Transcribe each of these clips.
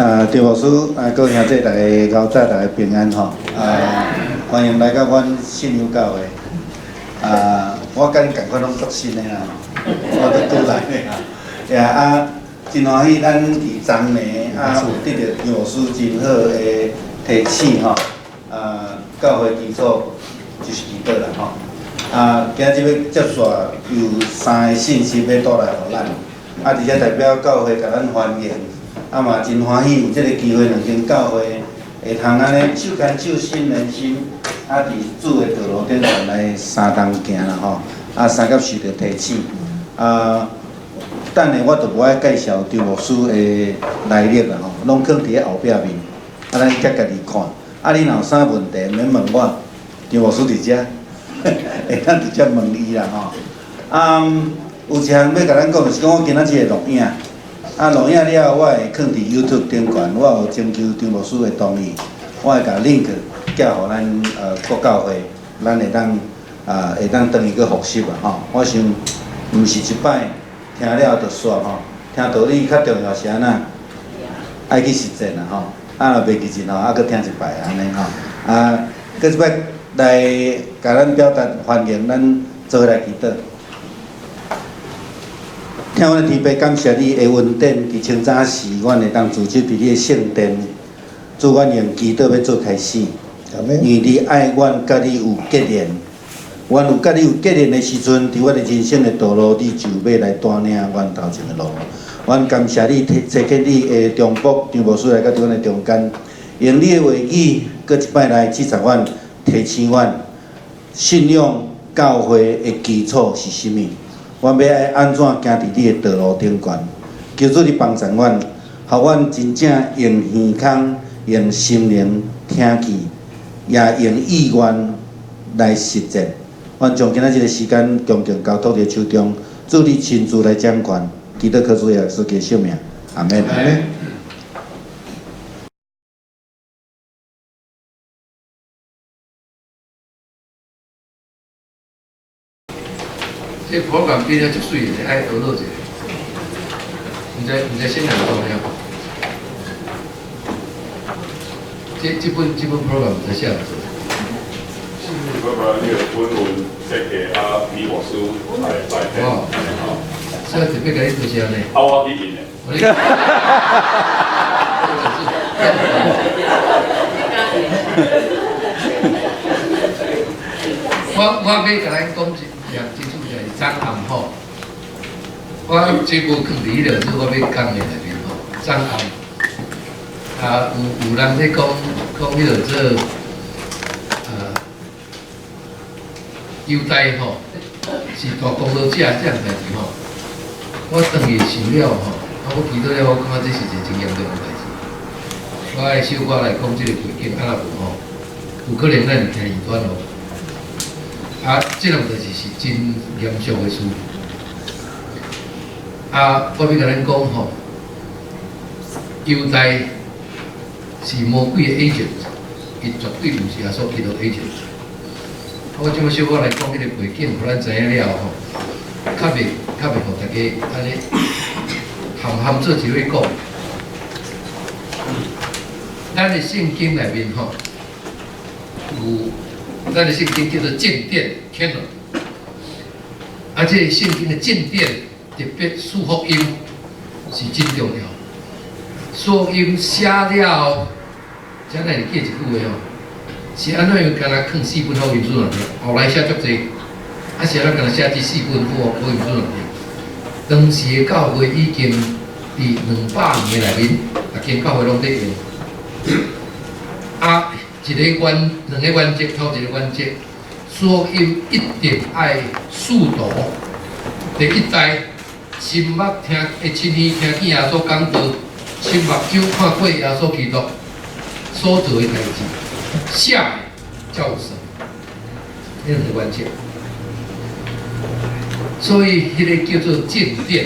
啊，張牧師啊，各位兄弟，大家早早，大家平安吼。啊，歡迎來到阮信仰教會。啊，我佮恁仝款攏足新的啦，我都拄來的。呀啊，真歡喜，咱佇昨暝啊有得著張牧師真好的提醒吼。啊，教會基礎就是祈禱啦吼。啊，今日欲接續有三个信息欲帶來予咱。啊，佇遮代表教會共咱歡迎。啊嘛真歡喜有這个機會，兩間教會會通按呢手牽手、心連心，啊，佇主的道路頂懸來相同行啦吼。啊，相佮受著提醒。啊，等下我就無愛介紹張牧師的來歷啦吼，攏囥佇咧後壁面，啊，咱才家己看。啊，你若有啥問題，免問我，張牧師佇遮，會當直接問伊啦吼。啊，有一項欲共咱講，就是講我今仔日的錄影。啊，錄影了後，我會囥佇 YouTube 頂懸，我有徵求張牧師的同意，我會共 link 寄予咱各教會，咱會當轉去閣復習啊吼。我想，毋是一擺聽了就煞吼，聽道理較重要是按怎？愛去實踐啦吼。啊，若袂記得吼，啊，閣聽一擺按呢吼。啊，閣一擺來共咱表達歡迎，咱做伙來祈禱。疼阮的天父，感謝你的恩典，佇清早時，阮會當聚集佇你的聖殿，主，阮用祈禱欲做開始，因為你愛阮，佮你有結連，阮有佮你有結連的時陣，佇阮的人生的道路，你就欲來帶領阮頭前的路。阮感謝你，差遣你的忠僕張牧師來到佇阮的中間，用你的話語，閣一擺來指導阮、提醒阮，信仰教會的基礎是啥物？阮欲愛按怎行佇你的道路頂懸？求主你幫助阮，予阮真正用耳孔、用心靈聽見，也用意願來實踐。阮將今仔這个時間恭敬交託佇手中，主你親自來掌權，祈禱靠主耶穌基督聖名，阿門。這 program 變了足媠的，愛學落一下。毋知先人講了。這本 program 毋知寫偌濟。不，那個本文設計啊，李牧師來編。哦，所以特別共你多謝呢。啊，我去印的。我欲共咱講一項真主要是昨暗吼，我這無囥佇彼落，是我欲講的內面吼。昨暗啊，有人咧講講彼落做猶大吼，是大功勞者這項代誌吼。我轉去想了吼，啊，我祈禱了，我感覺這是一個真嚴重的代誌。我愛小可來講這個背景，啊若無吼，有可能咱會聽異端哦。啊，這項代誌是真嚴肅的事。啊，我欲共咱講吼，猶大是魔鬼的 agent，伊絕對毋是耶穌基督 agent。我這擺小可來講彼個背景，予咱知影了後吼，較袂予大家按呢含含做一伙講。咱的聖經內面吼，有咱的聖經叫做正典 canon，啊，這個聖經的正典特別四福音是真重要。四福音寫了後，才咱會記一句話吼，是按怎樣？敢若囥四本福音書內底，後來寫足濟，啊是按怎敢若寫這四本福音書內底？當時的教會已經佇200年內面，逐間教會攏佇用。啊，一个原兩個原則，頭一個原則，四福音一定愛使徒第一代親目聽、會親耳聽見耶穌講道，親目睭看過耶穌基督所做的代誌，寫的才有算。這兩個原則，所以彼個叫做正典。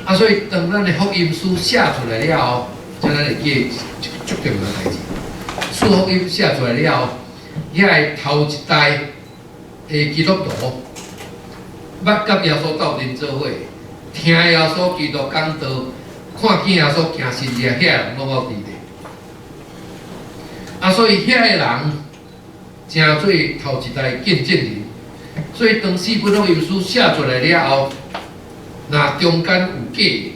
啊，所以當咱的福音書寫出來了後，才咱會記足重要的代誌。四福音寫出來了後，遐个頭一代的基督徒，捌佮耶穌鬥陣做伙，聽耶穌基督講道，看見耶穌行神跡，遐人攏猶佇咧。啊，所以遐个人成做頭一代見證人。所以當四本福音書寫出來了後，若中間有假的，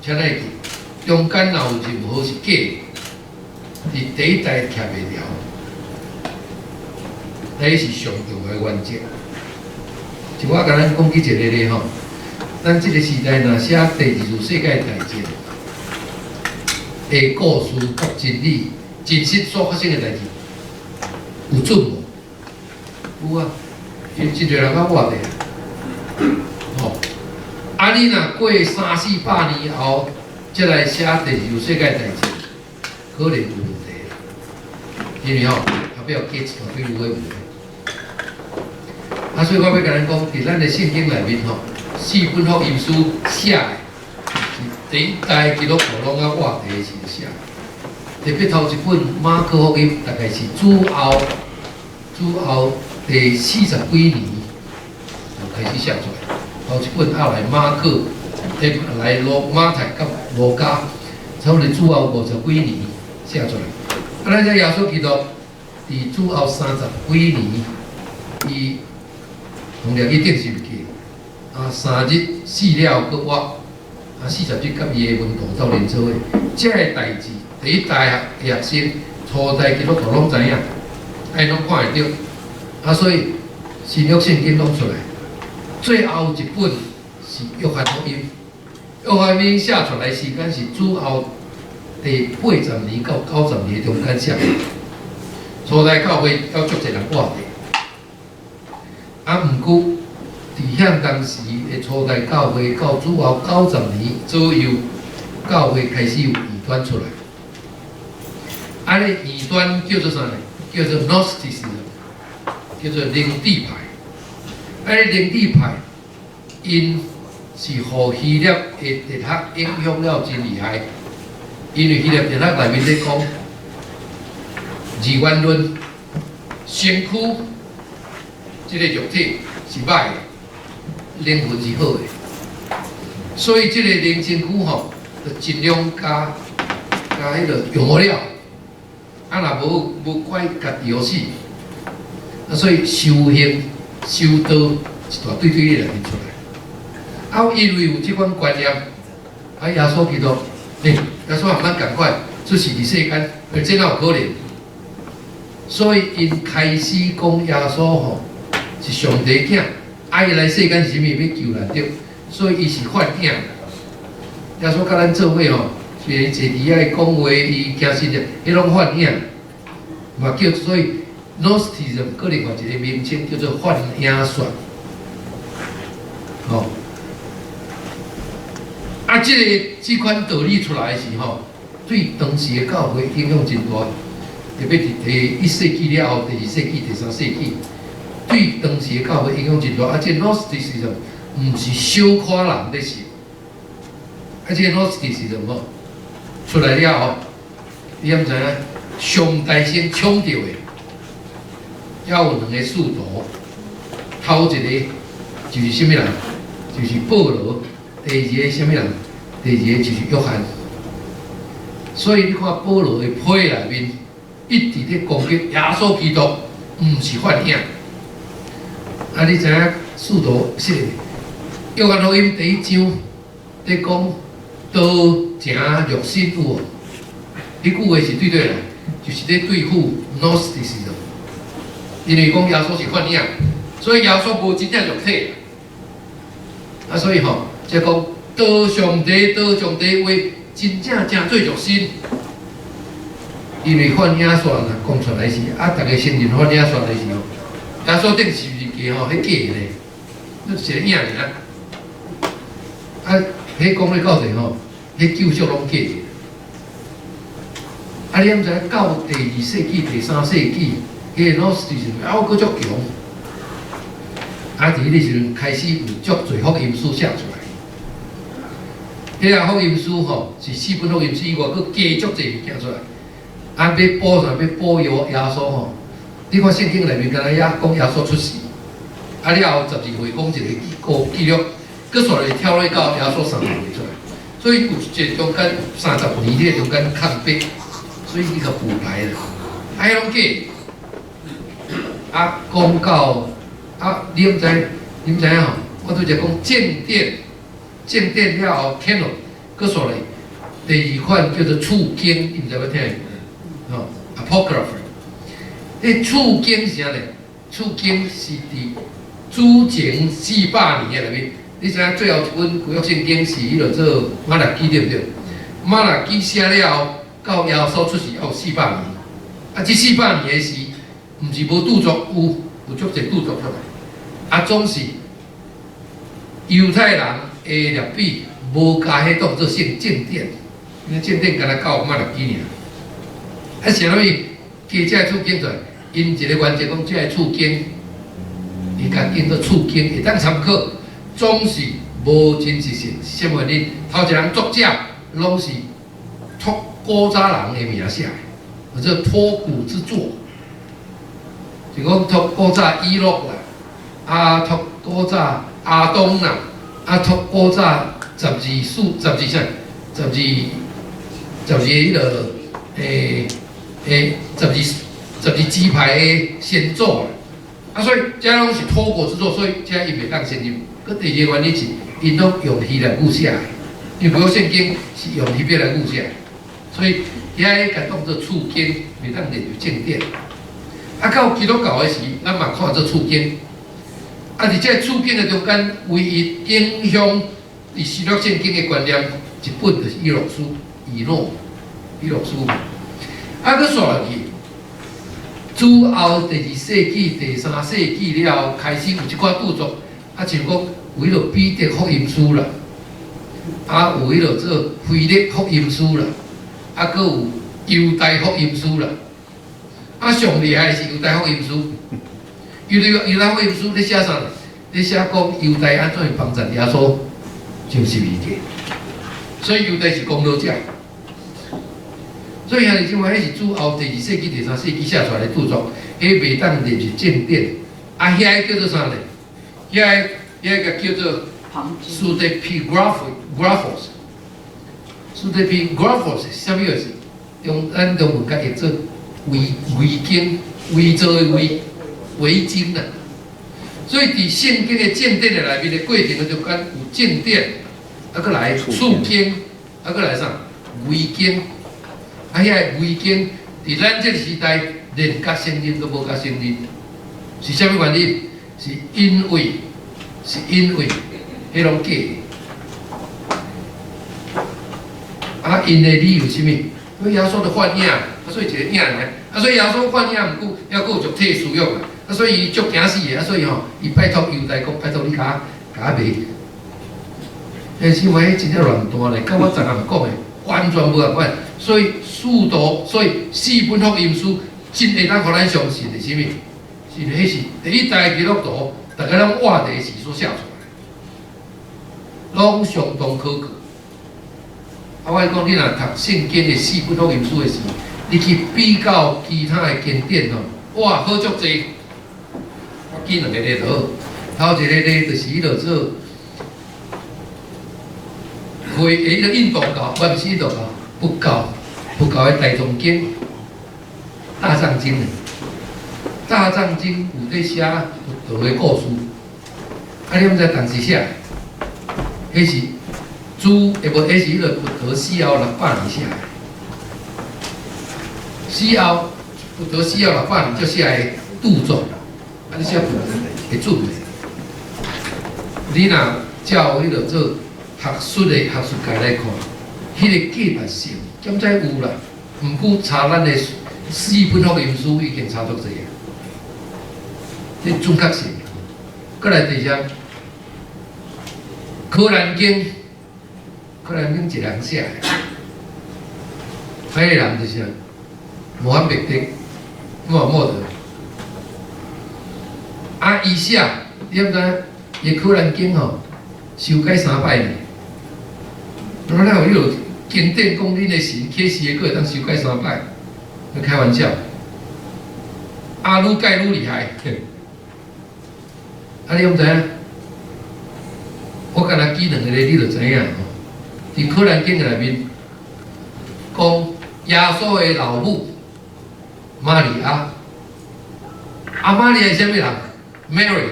請咱會記，中間若有任何是假的，佇第一代徛袂牢，彼是上重要的原則。就我共咱講起一个例吼，咱這个時代若寫第二次世界大戰的故事佮真理、真實所發生的代誌，有準無？有啊，因真濟人較活的，吼。啊，你若過三四百年後，才來寫第二次世界大戰，可能有問題。因為吼，後壁有加一大堆有的無的。啊，所以我欲共咱講，佇咱的聖經內面吼，四本福音書寫的是第一代基督徒攏猶活佇的時寫。特別頭一本馬可福音，大概是主後第四十幾年就開始寫出來。頭一本後來馬可，來羅馬太佮路加，差不多主後五十幾年寫出來。啊，咱這耶穌基督佇主後三十幾年，伊予掠去釘十字架，啊，3日死了閣活，啊，40日佮伊的門徒鬥陣做伙，這個代誌，第一代的學生，初代基督徒攏知影，愛攏看會著，啊，所以新約聖經攏出來，最後一本是約翰福音，約翰福音寫出來時間是主後第80年到90年中間寫，初代教會猶足濟人活佇。啊，毋過佇遐當時的初代教會到主後90年左右，教會開始有異端出來。啊，呢異端叫做啥呢？叫做 Gnosticism，叫做靈智派。啊，呢靈智派，𪜶是予希臘的哲學影響了真厲害，因為希臘哲學內面咧講二元論，身軀。這個肉體是歹的，靈魂是好的，所以這個靈身軀吼，就盡量共彼个融合了，啊若無無怪家己予死，啊所以修行修道一大堆對內面出來，啊因為有這款觀念，啊耶穌基督，欸，耶穌和咱仝款，出世佇世間，這哪有可能？所以𪜶開始講耶穌吼是上帝囝，啊伊來世間是啥物？欲救難著，所以伊是幻影。耶穌佮咱做伙吼，雖然坐佇遐講話，伊行神跡，彼攏幻影，嘛叫所以 Gnosticism 閣另外一個名稱叫做幻影說。吼，啊，這個這款道理出來時吼，對當時的教會影響真大，特別佇第一世紀了後，第二世紀、第三世紀。對當時的教會影響真大，啊，這 Gnosticism 毋是小可人咧信，啊，這 Gnosticism 吼出來了後，你敢知影？上大先搶著的，猶有兩個使徒，頭一個就是啥物人？就是保羅，第二個啥物人？第二個就是約翰。所以你看保羅的批內面，一直咧攻擊耶穌基督，毋是幻影。啊！你知影使徒是約翰福音第一章咧講道成肉身有無？彼句話是對佗來，就是咧對付 Gnosticism。因為講耶穌是幻影，所以耶穌無真正肉體。啊，所以吼，才講道上帝，道上帝話真正成做肉身。因為幻影說若講出來時，啊，逐家承認幻影說的時候，耶穌釘十字架吼，彼假的咧，彼是個影爾。啊，彼講咧到底吼，彼救贖攏假的。啊，你敢知影到第二世紀、第三世紀，彼個 Gnosticism 猶閣足強。啊，佇彼個時陣開始有足濟福音書寫出來。彼個福音書吼是四本福音書以外，閣加足濟物件出來。啊，欲補啥？欲補耶穌吼。你看聖經內面敢若也講耶穌出世，啊了後12歲講一個記錄，閣煞來跳落到耶穌30歲出來。所以有一個中間30年這個中間空白，所以伊個補白啦。啊，彼攏假。啊，講到啊，你毋知，你毋知影吼？我拄才講正典，正典了後，canon，閣煞來第二款叫做次經，你毋知欲聽無？吼，apocrypha。這次經是啥呢？次經是佇主前400年的內面，你知影最後一本舊約聖經是彼落做瑪拉基對毋對？瑪拉基寫了後，到耶穌出世猶有四百年。啊，這四百年的時，毋是無著作，有足濟著作出來。啊，總是猶太人的拉比無共彼當做聖正典，因為正典干焦到瑪拉基爾。啊，啥物加這個次經出來？𪜶一個原則講，這個次經，伊共叫做次經，會當參考，總是無真實性。啥物原因？頭一人作者攏是託古早人的名寫的，或者託古之作，就講託古早以諾啦，啊託古早亞當啦，啊託古早十二使十二啥？十二彼個12支派的先祖啦，啊，所以這攏是託古之作，所以這伊袂當承認。閣第二個原因是，𪜶攏用希臘語寫的，因為舊約聖經是用希伯來語寫的，所以遐個共當做次經，袂當列入正典。啊，到基督教的時，咱嘛看做次經。啊，佇這個次經的中間，唯一影響佇新約聖經的觀念，一本就是以諾書，以諾，以諾書。啊，閣煞落去，主後第二世紀、第三世紀了後，開始有一寡著作，啊，像講有彼個彼得福音書啦，啊，有彼個做腓力福音書啦，啊，閣有猶大福音書啦，啊，上厲害的是猶大福音書。猶大福音書咧寫啥？咧寫講猶大按怎去幫贊耶穌上十字架，所以猶大是功勞者。所以兄弟姊妹，彼是主後第二世紀、第三世紀寫出來的著作，彼袂當列入正典。啊，遐個叫做啥呢？遐個叫做 pseudepigraphos。pseudepigraphos 是啥物意思？用咱中文共譯做偽偽經、偽造的偽偽經啦。所以佇聖經的正典的內面的過程的中間有正典，啊，閣來次經，啊，閣來啥偽經。啊，遐个偽經佇咱這個時代連共承認都無共承認，是啥物原因？是因為彼攏假的。啊，𪜶的理由是啥物？因為耶穌的幻影，啊，所以一個影爾。啊，所以耶穌幻影毋過，猶閣有屬體需要啊。啊，所以伊足驚死的，啊，所以吼，伊拜託猶大講，拜託你共我賣。但是因為彼真正亂彈咧，佮我昨暗講的完全無仝款。所以使徒，所以四本福音書真會當予咱相信的是啥物？是彼是第一代基督徒，逐家攏活佇時所寫出來，攏相當可靠。啊，我講你若讀聖經的四本福音書的時，你去比較其他的經典吼，哇，好足濟。我舉兩個例就好，頭一個例就是彼落做會彼個印度教，我毋是印度教，佛教，佛教的大藏經、大藏經。大藏經有咧寫佛陀的故事，啊，你毋知當時寫？彼是主，會無？彼是彼個佛陀死後600年寫的。死後，佛陀死後六百年才寫的著作，啊，你寫會準袂？你若照彼個做學術的學術界來看，彼個價值性，敢知有啦？毋過差咱的四本福音書已經差足濟啊！這準確性。閣來第二，可蘭經，可蘭經一人寫的，彼個人就是穆罕默德，穆罕默德。啊，伊寫，你毋知？伊可蘭經吼修改三擺呢。哪有彼落經典講恁的神啟示的，閣會當修改三擺？開玩笑。啊，愈改愈厲害。啊，你毋知影？我干焦舉兩個例，你就知影吼。佇可蘭經內面講耶穌的老母瑪利亞，啊瑪利亞是啥物人？Mary，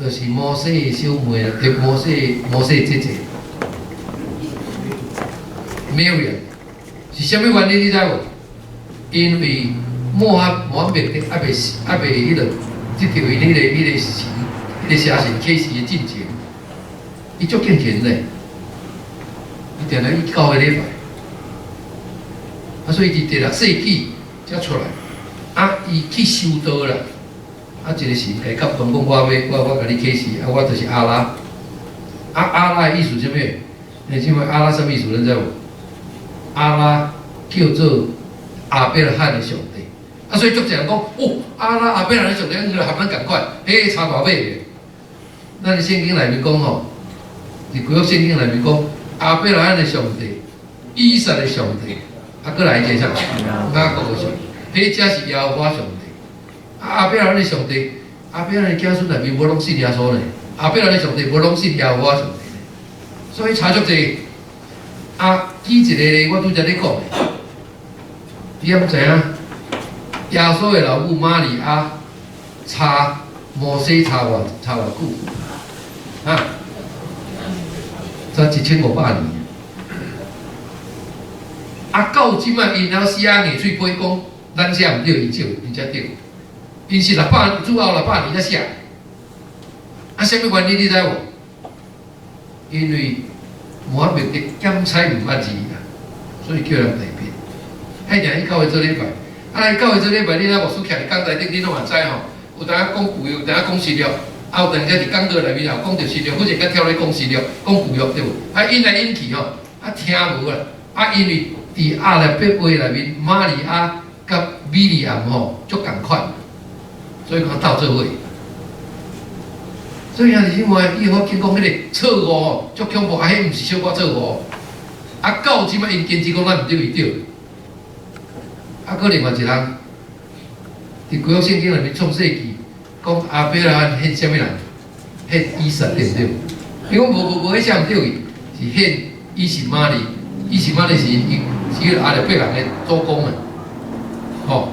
就是摩西的小妹，摩西姐姐。Mary 是啥物原因你知無？因為穆罕默德猶未彼個得著𪜶彼個神，彼個邪神啟示的進前，伊足敬虔咧，伊定定去教會禮拜，啊，所以佇第六世紀才出來，啊，伊去修道啦，啊，一個神共伊感動講我欲我共你啟示，啊，我就是阿拉，啊，阿拉的意思啥物？你知影阿拉啥物意思？恁知無？阿拉叫做亞伯拉罕的上帝，啊，所以足濟人講，哦，阿拉亞伯拉罕的上帝，原來和咱仝款，彼差大尾的。咱的聖經內面講吼，佇舊約聖經內面講，亞伯拉罕的上帝、以撒的上帝，啊，閣來一個啥？雅各的上帝，彼才是耶和華上帝。啊，亞伯拉罕的上帝，亞伯拉罕的子孫內面無攏信耶穌呢？亞伯拉罕的上帝無攏信耶和華上帝呢？所以差足濟。啊，舉一個例，我拄才咧講的，你敢知影？耶穌的老母瑪利亞差摩西差偌久？啊？差1500年。啊，到這擺𪜶還死硬喙皮講，咱寫毋對，伊對，𪜶才對。𪜶是六百主後六百年才寫。啊，啥物原因你知無？因為穆罕默德檢採毋捌字啦，所以叫人代筆。彼定去教會做禮拜，啊來教會做禮拜，你若牧師徛佇講台頂，你攏嘛知吼。有當講舊約，有當講新約，啊有當才佇講道內面也講著新約，忽然間跳來講新約，講舊約對無？啊引來引去吼，啊聽無啦，啊因為佇阿拉伯話內面，瑪利亞佮米利暗吼足仝款，所以講鬥做伙。所以兄弟姊妹，伊發現講彼個錯誤吼，足恐怖，啊，彼毋是小可錯誤。啊，到這擺𪜶堅持講咱毋對伊對。啊，閣另外一項，佇舊約聖經內面創世記講亞伯拉罕獻啥物人？獻以撒對毋對？伊講無無無，彼寫毋對去，是獻以實瑪利。以實瑪利是伊是彼個阿拉伯人的祖公啊，吼。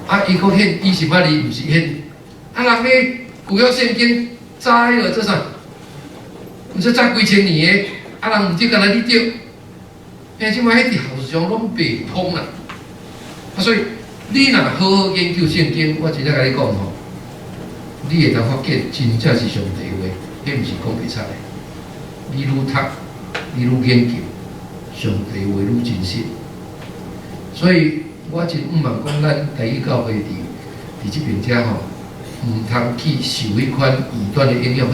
啊，伊閣獻以實瑪利，毋是獻。啊，人咧舊約聖經早彼個做啥？毋是早幾千年的，啊人毋對，敢若你對。兄姊妹，彼佇學術上攏袂通啦。啊，所以你若好好研究聖經，我真正共你講吼，你會當發現真正是上帝話，彼毋是講白賊的。你愈讀，你愈研究，上帝話愈真實。所以我真向望講，咱台語教會佇這邊遮吼，毋通去受彼款異端的影響。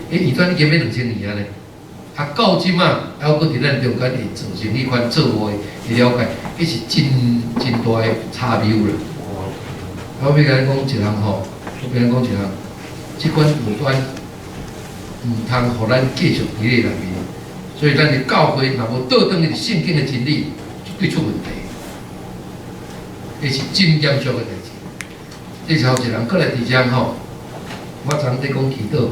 彼異端已經欲2000年啊咧，啊到這馬猶閣佇咱中間會造成彼款錯誤的了解，彼是真真大的差謬啦。我欲共你講一項吼，我欲共你講一項，這款異端毋通予咱繼續佇咧內面，所以咱的教會若無倒轉去聖經的真理，絕對出問題。這是真嚴肅的代誌。這是頭一人，閣來第二項吼，我昨昏佇講祈禱，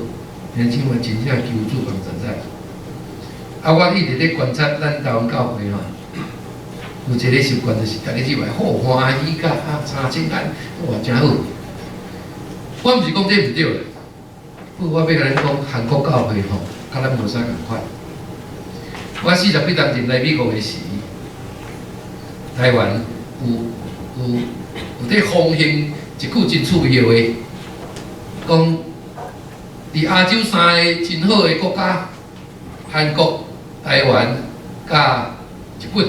兄姊妹真正求主幫助咱。啊，我一直咧觀察咱台灣教會吼，有一個習慣就是逐个禮拜好歡喜甲啊三千安，哇誠好。我毋是講這毋對啦，不過我欲共恁講，韓國教會吼，佮咱無啥仝款。我四十幾冬前來美國的時，台灣有佇風行一句真趣味的話，講佇亞洲三个真好的國家，韓國、台灣佮日本，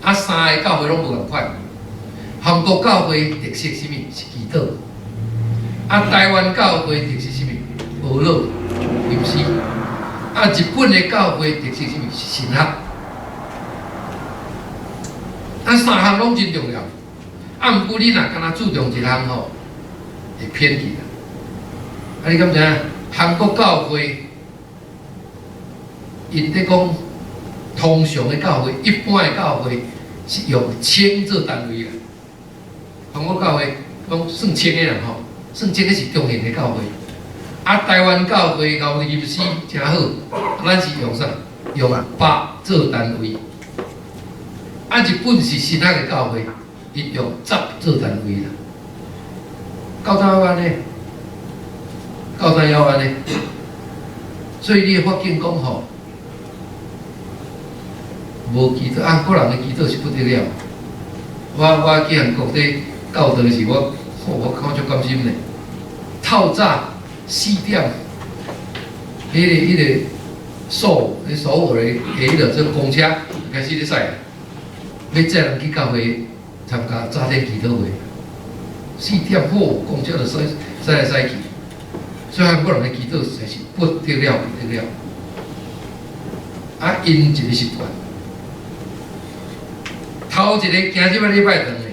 啊三個教會攏無仝款。韓國教會特色啥物？是祈禱。啊，台灣教會特色啥物？哀禱、吟詩。啊，日本的教會特色啥物？是神學。啊，三項攏真重要。啊，毋過你若敢若注重一項吼，會偏去啦。啊，你敢知影？韓國教會，𪜶佇講通常的教會，一般的教會是用千做單位啦。韓國教會講算千的人吼，算千的是中型的教會。啊，台灣教會𠢕吟詩誠好，咱是用啥？用百做單位。啊，日本是神學的教會，伊用十做單位啦。到怎按呢？到怎樣按呢？所以你會發現講吼，無祈禱，韓國人的祈禱是不得了。我去韓國佇教堂時，我看足感心呢。透早4點，彼個首彼首爾的彼個這公車開始咧駛，欲載人去教會參加早點祈禱會。4點好，公車就駛駛來駛去，所以韓國人的祈禱實在是不得了，不得了。啊，𪜶一个習慣，頭一个行入來禮拜堂的，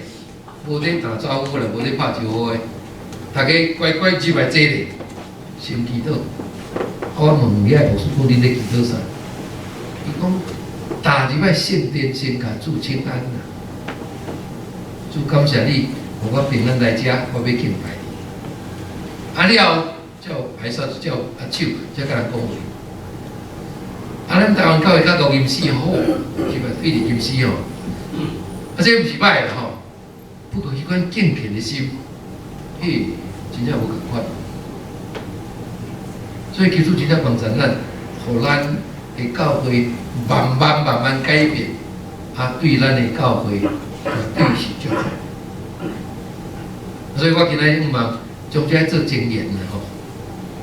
無咧打招呼啦，無咧拍招呼的，逐家乖乖入來坐咧，先祈禱。我問遐牧師講，恁咧祈禱啥？伊講，踏入來聖殿先共主請安啦，主感謝你，予我平安來遮，我欲敬拜你。啊了後，才有拍手，才有握手，才共人講話。啊，咱台灣教會較𠢕吟詩吼，是嘛？一直吟詩吼。啊，這毋是歹啦吼，不過彼款敬虔的心，嘿，真正無仝款。所以求主真正幫助咱，予咱的教會慢慢慢慢改變，啊，對咱的教會絕對是祝福。所以我今仔日向望將這做證言啦吼，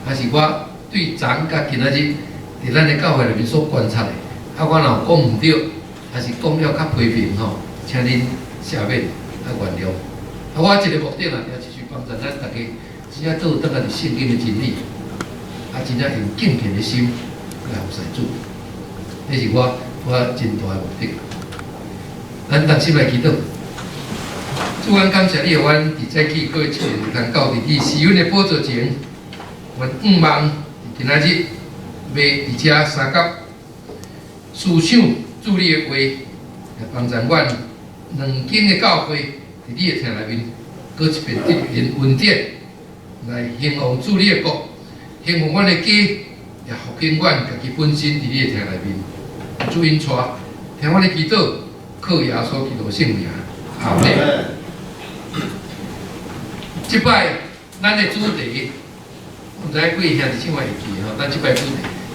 還是我對昨昏佮今仔日佇咱的教會內面所觀察的，啊，我若有講毋對，還是講了較批評吼，請恁赦免啊原諒。啊，我一个目的啦，就是幫助咱大家真正倒轉來佇聖經的真理，啊，真正用敬虔的心來服侍主，這是我真大的目的。咱同心來祈禱。主，阮感謝你，予阮佇早起閣一次通到佇你施恩的寶座前，阮向望佇今仔日欲佇遮相佮思想主你的話，來幫助阮兩間的教會佇你的疼內面，閣一遍得因恩典，來興旺主你的國，興旺阮的家，也復興阮家己本身佇你的疼內面。主引帶，聽阮的祈禱，靠耶穌基督聖名，阿們。這擺咱的主題，毋知幾位兄弟姊妹會記吼？咱這擺主題，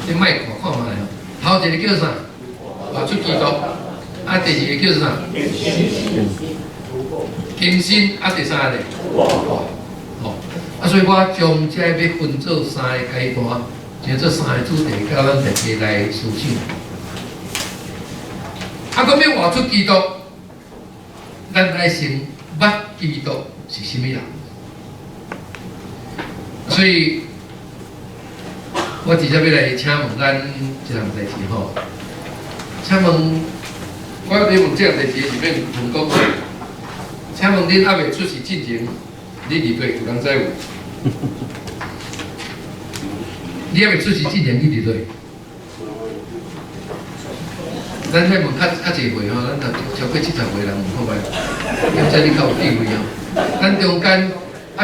你莫看看覓吼。頭一个叫啥？活出基督。啊，第二个叫啥？更新。啊，第三个？哦，啊，所以我將這欲分做三个階段，將這三个主題，佮咱大家來思想。啊，講欲活出基督，咱愛先捌基督是啥物人。所以，我直接欲來請問咱一項代誌吼。請問，我欲問這項代誌是欲問講，請問恁猶未出世進前，你佇佗？有人知無？你猶未出世進前，你佇佗？咱欲問較較濟歲吼，咱若超過70歲人問看覓，毋知你較有智慧吼。咱中間猶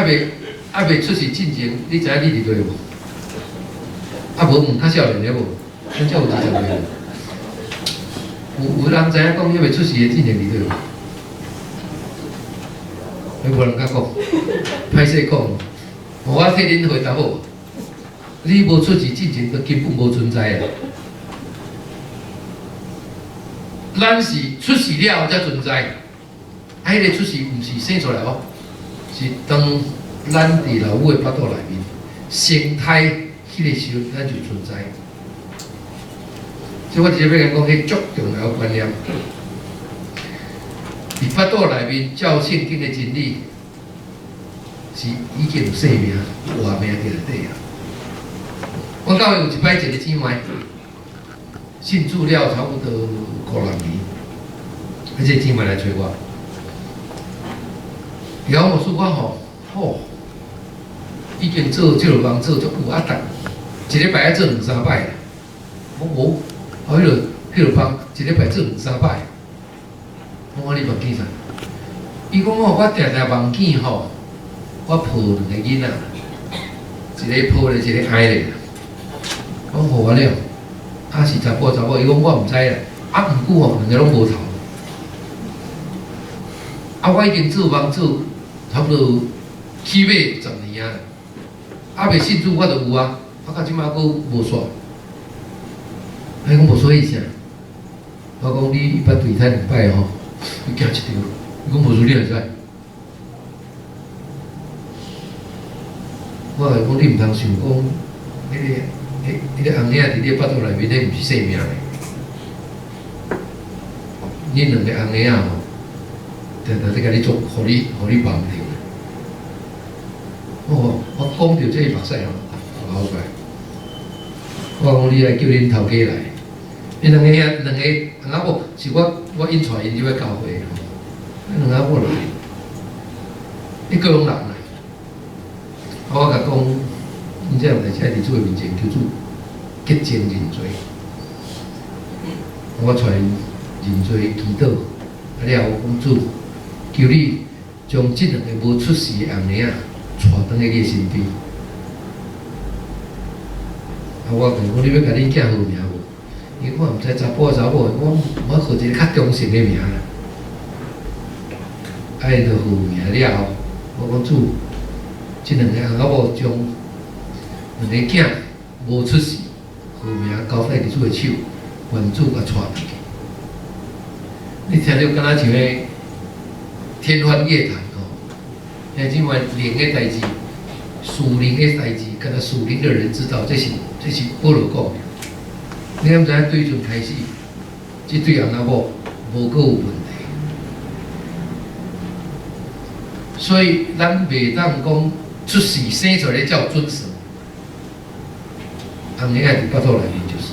未出世進前，你知影你佇佗無？啊無問較少年的無？咱才有20歲。有人知影講猶未出世的進前佇佗無？無人敢講，歹勢講。我替恁回答好無？你無出世進前，就根本無存在啊！咱是出世了後才存在，啊，彼個出世毋是生出來哦，是當咱佇老母的腹肚內面生胎彼個時陣，咱就存在。所以我直接欲共講，彼足重要的觀念。佇腹肚內面照聖經的真理，是已經有生命、有活命佇內底啊。阮教會有一擺一个姊妹，信主了差不多五六年，彼這個姊妹來揣我，伊講牧師我吼，吼，已經做這個工做足久啊，逐一禮拜愛做兩三擺。我無，哦，彼個幫一禮拜做兩三擺。我講你夢見啥？伊講哦，我定定夢見吼，我抱兩个囡仔，一个抱咧，一個愛咧。講予我了，啊是查埔查某，伊講我毋知啦。啊，毋過吼，兩个攏無頭。啊，我已經做夢做差不多起碼10年啊。啊，未信主我就有啊，啊到這擺閣無煞。伊講無煞伊啥？我講你捌墜胎兩擺吼，伊驚一跳。伊講無事你會知？我共伊講你毋通想講，彼个、彼、彼个紅影佇你腹肚內面，彼毋是性命咧。恁兩个翁仔吼，定定咧共你做，予你、予你綁著。哦，我講著這目屎吼，流出來。我講你來叫恁頭家來，恁兩个兄兩個翁仔某是我我𪜶帶𪜶入來教會吼，恁兩个某來，你高雄人來。我共講，恁這樣代誌愛佇主的面前求主潔淨認罪。我帶𪜶認罪祈禱，啊了後我講主，求你將這兩个無出世的翁仔帶轉來你的身邊。啊，我問講你欲共恁囝號名無？伊講我毋知查埔查某，我我號一个較中性的名啦。啊，伊就號名了後，我講主，這兩個翁仔某將兩個囝無出世，號名交付佇主的手，願主共帶轉去。你聽著敢若像彼天方夜譚吼，兄姊妹靈的代誌，屬靈的代誌，敢若屬靈的人知道，這是保羅講的。你敢知影對陣開始，這對翁仔某無閣有問題。所以咱袂當講出世生出來才有準算，翁仔佇腹肚內面就是，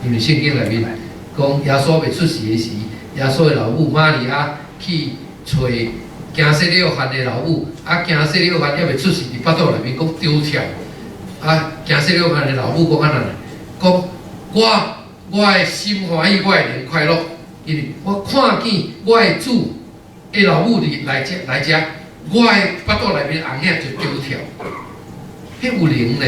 因為聖經內面講耶穌未出世的時，耶穌的老母瑪利亞去揣驚洗約翰的老母，啊驚洗約翰猶未出世佇腹肚內面，講丟跳，啊驚洗約翰的老母講按怎呢？講我我的心歡喜，我的靈快樂，因為我看見我的主的老母佇來遮來遮，我的腹肚內面翁仔就丟跳，彼有靈呢。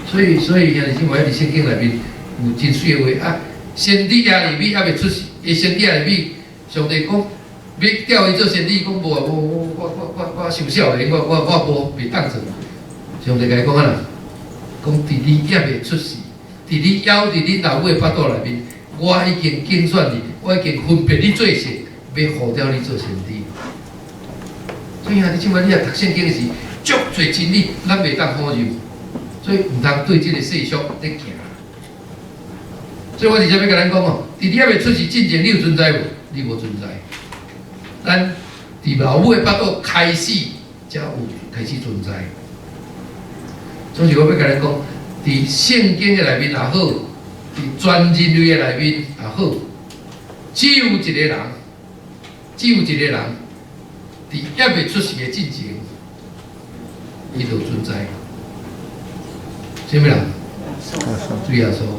所以兄弟姊妹，佇聖經內面有真媠的話啊。先知耶利米猶未出世，伊先知耶利米，上帝講欲調伊做先知，講無啊，無我我我我傷少年，我我我無袂當做。上帝共伊講按怎？講佇你猶未出世，佇你猶佇恁老母的腹肚內面，我已經揀選你，我已經分別你做聖，欲呼召你做先知。所以兄弟姊妹，你若讀聖經時，足濟真理，咱袂當否認，所以毋通對這个世俗咧行。所以我直接欲共咱講哦，佇你猶未出世進前，你有存在無？你無存在。咱佇老母的腹肚開始，才有開始存在。總是我欲共咱講，佇聖經的內面也好，佇全人類的內面也好，只有一個人，只有一個人，佇猶未出世的進前，伊就存在。啥物人？主耶穌。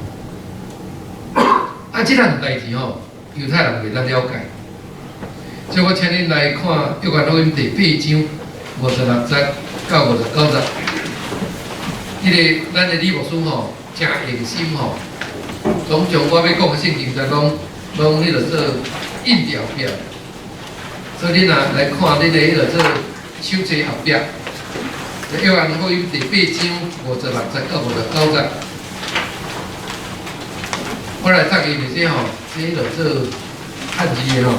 啊，這項代誌吼，猶太人袂當了解。所以我請恁來看《約翰福音》第八章56節到59節。彼个咱的李牧師吼，誠用心吼，總將我欲講的聖經，全攏攏彼落做印佇後壁。所以恁若來看恁的彼落做手冊後壁，《約翰福音》第八章56節到59節。我來讀因為這吼，這彼落做漢字的吼，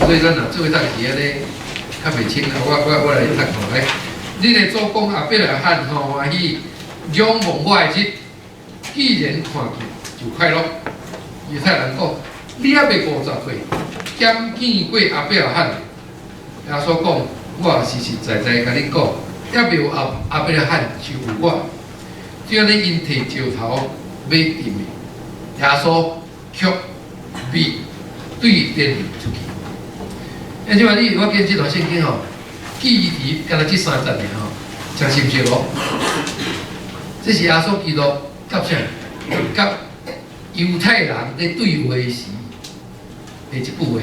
所以咱若做伙讀是按呢較袂清啊。我來讀吼來，恁的祖公亞伯拉罕吼歡喜仰望我的日，既然看見就快樂。猶太人講，你猶未50歲，敢見過亞伯拉罕？耶穌講，我實實在在共恁講，猶未有亞伯拉罕就有我。就按呢𪜶提石頭欲擲伊，耶穌卻避對殿裡出去。啊，這擺你我見這段聖經吼，記憶佇敢若這三節爾吼，誠深切無？這是耶穌基督佮啥？佮猶太人咧對話時的一句話。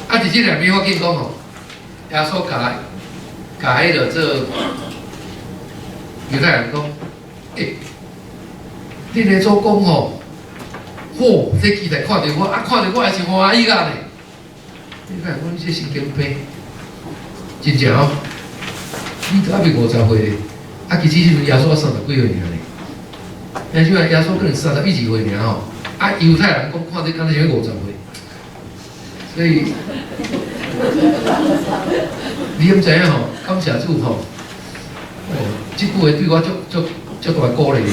啊，佇這內面我見講吼，耶穌共共彼个做猶太人講，欸，恁的祖公吼，嚯，這期待看著我，啊，看著我也是歡喜啊咧。你看講你這神經病，真正哦，你都猶未50歲咧，啊，其實彼陣耶穌30幾歲爾咧，聽說耶穌可能31、2歲爾吼，啊，猶太人講看你敢若像50歲，所以你敢知影吼？感謝主吼，哦，這句話對我足足足大鼓勵的。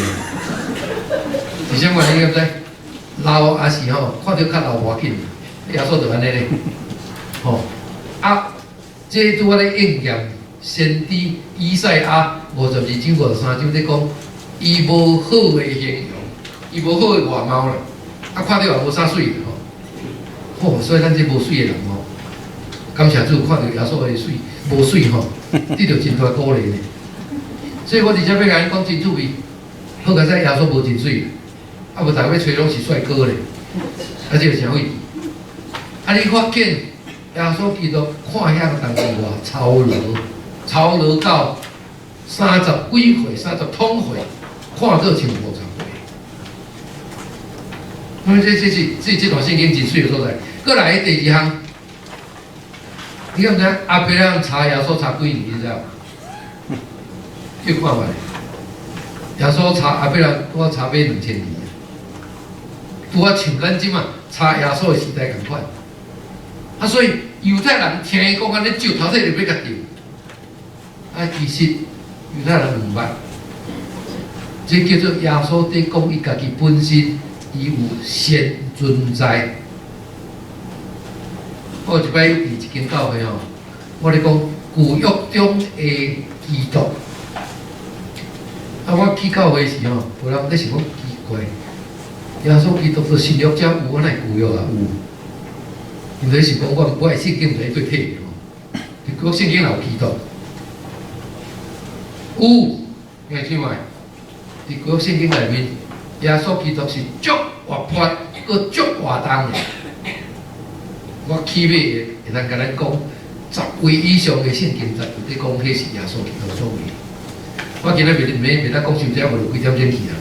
是啥物？你敢知？老也是吼，看著較老無要緊，耶穌就按呢咧，吼啊！這拄仔咧應驗先知以賽亞52章53章咧講，伊無好的形容，伊無好的外貌啦，啊，看著也無啥媠吼。吼，所以咱這無媠的人吼，感謝主看著耶穌的媠無媠吼，得著真大鼓勵呢。所以我佇遮欲共𪜶講真趣味，好佳哉耶穌無真媠，啊無逐个欲揣攏是帥哥咧，啊這個誠偉。啊，你發現耶穌基督看遐個當時偌操勞，操勞到30幾歲、30通歲，看做像50歲。因為這段聖經真媠的所在。閣來第二項，你敢知亞伯拉罕查耶穌查幾年？你知無？去看覓。耶穌查亞伯拉罕，拄仔查欲2000年，拄仔像咱這馬查耶穌的時代仝款。啊，所以猶太人聽伊講按呢，石頭提著欲共丟。啊，其實猶太人毋捌，這叫做耶穌佇講伊家己本身，伊有神存在。我有一擺佇一間教會吼，我咧講舊約中的基督。啊，我去教會時吼，有人咧想講奇怪，耶穌基督做新約才有，我哪會舊約也有？𪜶咧想講我的聖經毋知佗佚的吼，舊約聖經也有基督，有，你來聽覓？佇舊約聖經內面，耶穌基督是足活潑、閣足活動的。我起碼會當共咱講，10位以上的聖經節佇講彼是耶穌基督所為。我今仔袂袂袂當講傷濟，無就幾點鐘去啊？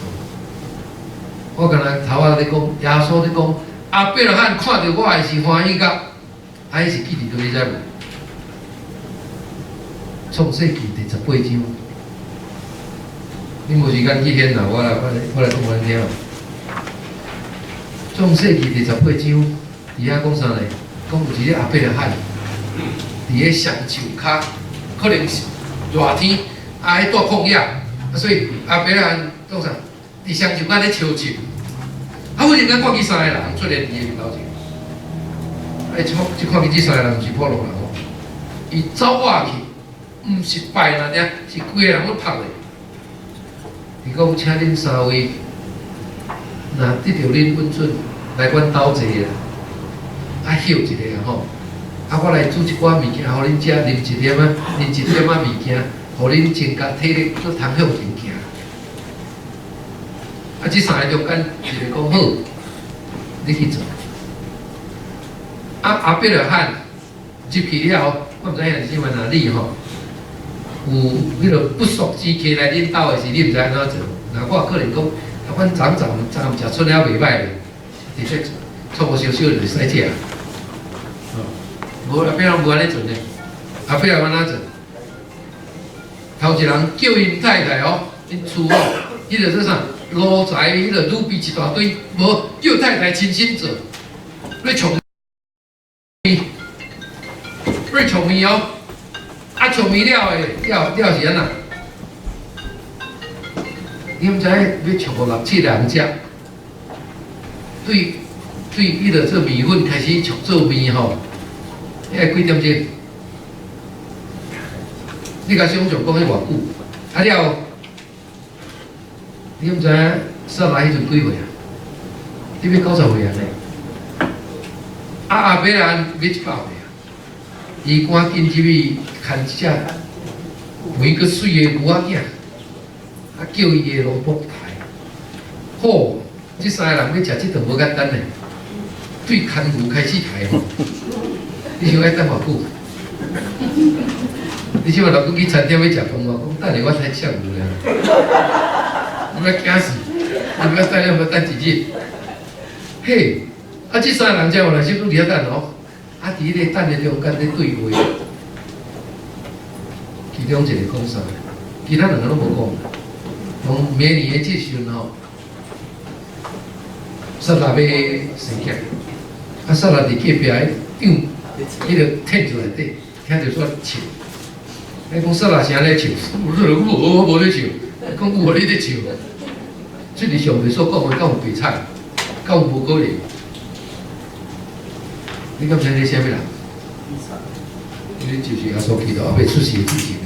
我敢若頭仔咧講，耶穌咧講，亞伯拉罕看著我的是歡喜甲，啊，彼是記佇佗你知無？創世記第18章，你無時間去掀啦，我來講予恁聽。創世記第十八章，佇遐講啥呢？講有一個亞伯拉罕，佇咧橡樹跤，可能是熱天，啊，彼住曠野，啊，所以亞伯拉罕講啥？佇橡樹跤咧相睡。啊，忽然間看見三個人出現佇伊面頭前，啊，這看見這三個人毋是普通人哦，伊走倚去，毋是拜爾爾，是規個人攏曝咧。伊講，請恁三位，若得著恁允准來阮兜坐啦，啊歇一下吼，啊我來煮一寡物件，予恁食，啉一點仔物件，予恁增加體力，閣通向前行。啊，這三个中間一个講好，你去做。啊，亞伯拉罕入去了後，我毋知影是啥物哪裡吼，有彼个不速之客來恁兜的時，你毋知按怎做。若我可能講，啊，阮昨昨昨暗食出了袂䆀咧，直接錯無燒燒就會使食。哦，無亞伯拉罕無按呢做呢，亞伯拉罕按怎做？頭一人叫𪜶太太哦，𪜶厝哦，彼个做啥？奴才彼个女婢一大堆，無叫太太親身做，欲炒麵，欲炒麵哦，啊炒麵了的了了是按怎？你毋知欲炒五六七個人食，對對，彼个做麵粉開始炒做麵吼，愛幾點鐘？你共想像講彼偌久？啊了，你毋知影撒拉彼陣幾歲啊？你欲90歲啊呢？啊亞伯蘭欲100歲啊！伊趕緊入去牽一隻肥閣媠的牛仔囝，啊叫伊的奴僕刣。好，這三个人欲食這頓無簡單呢，對牽牛開始刣吼，你想愛等偌久？你這擺若閣去餐廳欲食飯無？講等下我太嗆有咧，我欲驚死！你欲等，欲等一日。嘿，啊，這三个人才有耐心攏佇遐等哦。啊，佇彼個等的中間咧對話，其中一個講啥？其他兩個攏無講。講明年的這時陣吼，撒拉欲生囝，啊，撒拉佇隔壁彼帳，彼個天柱內底，聽著說笑。伊講撒拉啥咧笑？我無咧笑。講有你咧笑。這是上帝所講的，敢有白菜？敢有無可能？你敢知你啥物人？你就是耶穌基督猶未出世之前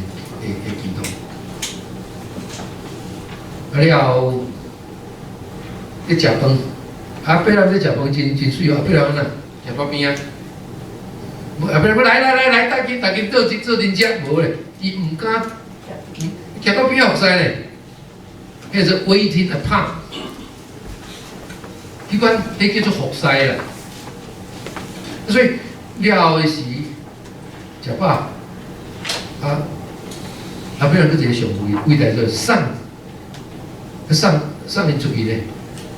的基督。啊了後，咧食飯，亞伯蘭咧食飯真真媠哦，亞伯蘭按怎？徛佇邊仔。亞伯蘭來來來來，大家大家做做陣食，無咧，伊毋敢，徛佇邊仔服侍咧，彼個 waiting upon，彼款彼叫做服侍啦。所以了後的時，食飽，啊，亞伯蘭閣一個上偉偉大做送，送送𪜶出去咧。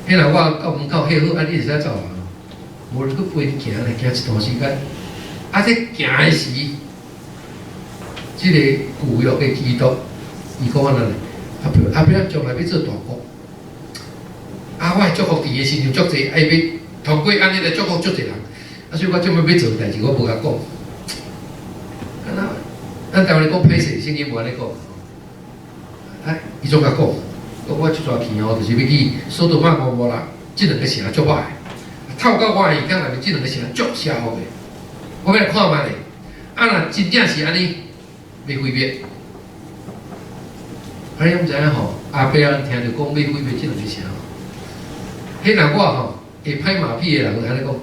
彼若我到門口歇好，啊，你會使走啊？無人閣陪𪜶行咧，行一段時間。啊，這行的時，這個舊約的基督，伊講按怎咧？亞伯蘭將來欲做大國，啊，我的祝福佇伊身上足濟，啊，伊欲通過按呢來祝福足濟人。啊，所以我這擺欲做代誌，我無共講。啊，那咱台灣咧講歹勢，聖經無按呢講。啊，伊總共講，講我這逝去吼，就是欲去所多瑪蛾摩拉，這兩个城足歹，透過我的耳孔內面，這兩个城足邪惡的。我欲來看覓咧，啊，若真正是按呢，欲毀滅。啊，你毋知影吼？亞伯蘭聽著講欲毀滅這兩個城，彼若我吼會拍馬屁的人就按呢講，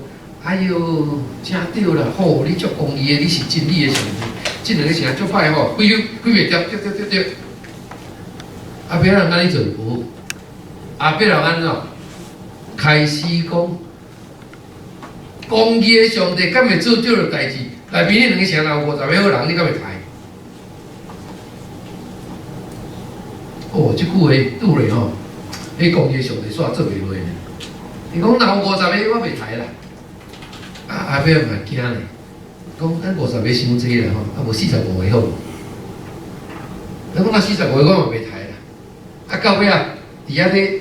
哎喲，真對啦，吼，你足公義的，你是真理的上帝，這兩個城足歹吼，毀毀滅掉，對對對對。亞伯蘭按呢做無？亞伯蘭按怎？開始講，公義的上帝敢會做這個代誌？內面彼兩個城若有50個好人，你敢會刣？哦，這句話拄咧吼，彼公義的上帝煞做袂落呢。伊講若有50個，我袂刣啦。啊，亞伯蘭嘛驚咧，講咱50個傷濟啦吼，啊無45個好無？伊講若45個我嘛袂刣啦。啊，到尾仔，佇遐咧，